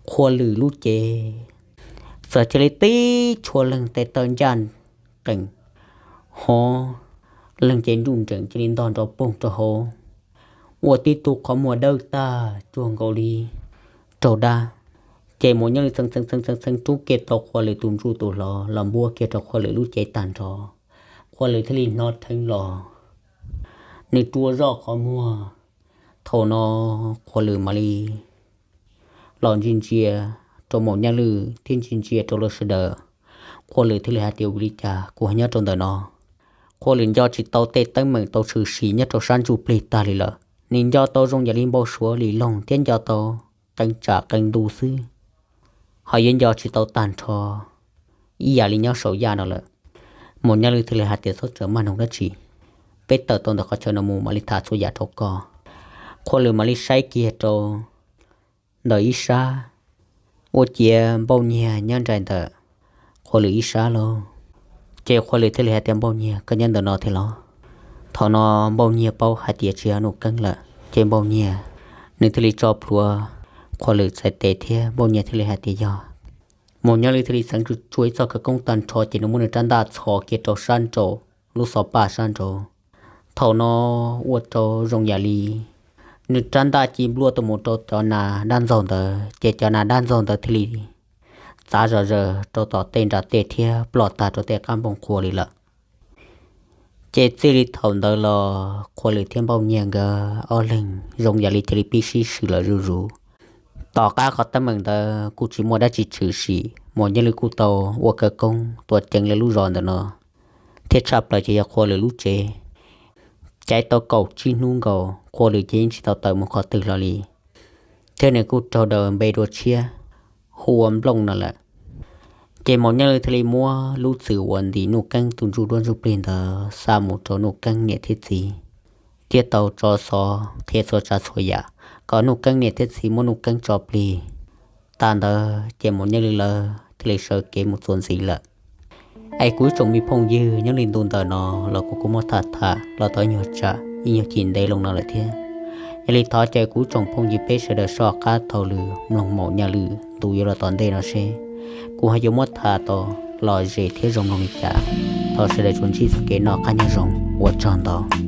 Qhua Lwm lub cev txawm cia li tib tshua leeg tes taw ncaj qees, hov leeg ces nruj nreem cia li ntog nrov poog rau hauv, ua tib tug qhov muag dawb tag cuag nkaus li raug dab. Ces Maum Nyaj Lwj txheev txheev txheev txheev txheev rub kiag tau Qhua Lwm tus ntsuj tus hlauv los npuab kiag rau Qhua Lwm lub cev tag nrho, Qhua Lwm thiaj li hnov rheev los, nws rua zoj qhov muag. Thaum no Qhua Lwm mam li los ntsia ntsia rau Maum Nyaj Lwj thiab ntsia ntsia rau lawv sawv daws. Qhua Lwm thiaj li hais tias, ua li cas kuv ho nyob rau ntawm no? Qhua Lwm nco tsis tau tej teeb meem tau tshwm sim nyob rau sab ntsuj plig tag li lawm. Nws nco tau zoo yam li npau suav li loog thiab nco tau qee tsam qee ntu xwb, ho yuav nco tsis tau tag nrho ib yam li nyob saum yaj no lawm. Maum Nyaj Lwj thiaj li hais tias, txhob txawm maj noog dab tsi, peb tawm tau ntawm qhov chaw no mus mam li tham txhua yam rau koj. Qhua Lwm mam li saib kiag rau ntawm ib sab, ua ciav Npauj Nyiag nyob nraim ntawm Qhua Lwm ib sab lauj. Ces Qhua Lwm thiaj li hais tias, Npauj Nyiag, koj nyob ntawm no thiab los? Thaum no Npauj Nyiag paub hais tias tsis yog Nuj Keeb lawm, ces Npauj Nyiag nws thiaj li tso plhuav Qhua Lwm txhais tes thiab Npauj Nyiag thiaj li hais tias, yog. Maum Nyaj Lwj thiaj li txeev tsuj tsuag ib txoj khawv koob tag nrho ces nws muab nws rab ntaj txhos kiag rau sab nraud, lub xov paj sab nraud. Thaum no ua rau zoo yam li nws rab ntaj ci npluaj tuaj mus rau cov nas dab ntxaug ntawd, ces cov nas dab ntxaug ntawd thiaj li txav zom zaws rau tom tej nram tej thiab ploj tag rau tej qab npoo qhua li lawm. Ces txij li thaum ntawd los Qhua Lwm thiab Npauj Nyiag nkawd ob leeg zoo yam li cia li pib sib swm lawm zuj zus. Tom qab qhov teeb meem ntawd kuj tsis muaj dab tsi tshwm sim, Maum Nyaj Lwj kuj tau ua khawv koob tuav ceev lawv lub zos ntawm no, thiab tshaj plaws ces yog Qhua Lwm lub tsev. Caiv tau kaum tsib hnub nkaus Qhua Lwm ces yeej tsis tau tawm mus qhov twg los li, thiab nws kuj raug daws npe dua tshiab hu ua Nplooj no lawm. Ces Maum Nyaj Lwj thiaj li muab lub txwm uas ntim Nuj Keeb tus ntsuj duab ntsuj plig ntawd xa mus rau Nuj Keeb niam thiab txiv, thiab tau tso xov qhia txhua tsav txhua yam kom Nuj Keeb niam thiab txiv muab Nuj Keeb tso plig. Tag ntawd ces Maum Nyaj Lwj lawv thiaj li sawv kev mus txuas ntxiv lawm. Es kuv ib tsoom me phooj ywg, nyob li ntu ntawm no los kuv kuj muab tham tham los tau ib nyuag tsam ib nyuag chim ntev loo no lawm thiab. Yog li thov caw kuv ib tsoom phooj ywg peb sawv daws soj qab taug lw mloog Maum Nyaj Lwj ntu yuav los tom ntej no seb kuv ho yuav muab tham tau lom zem thiab zoo mloog li cas. Thov sawv daws tsuas ntsib txoj kev noj qab nyob zoo, ua tsaug ntau.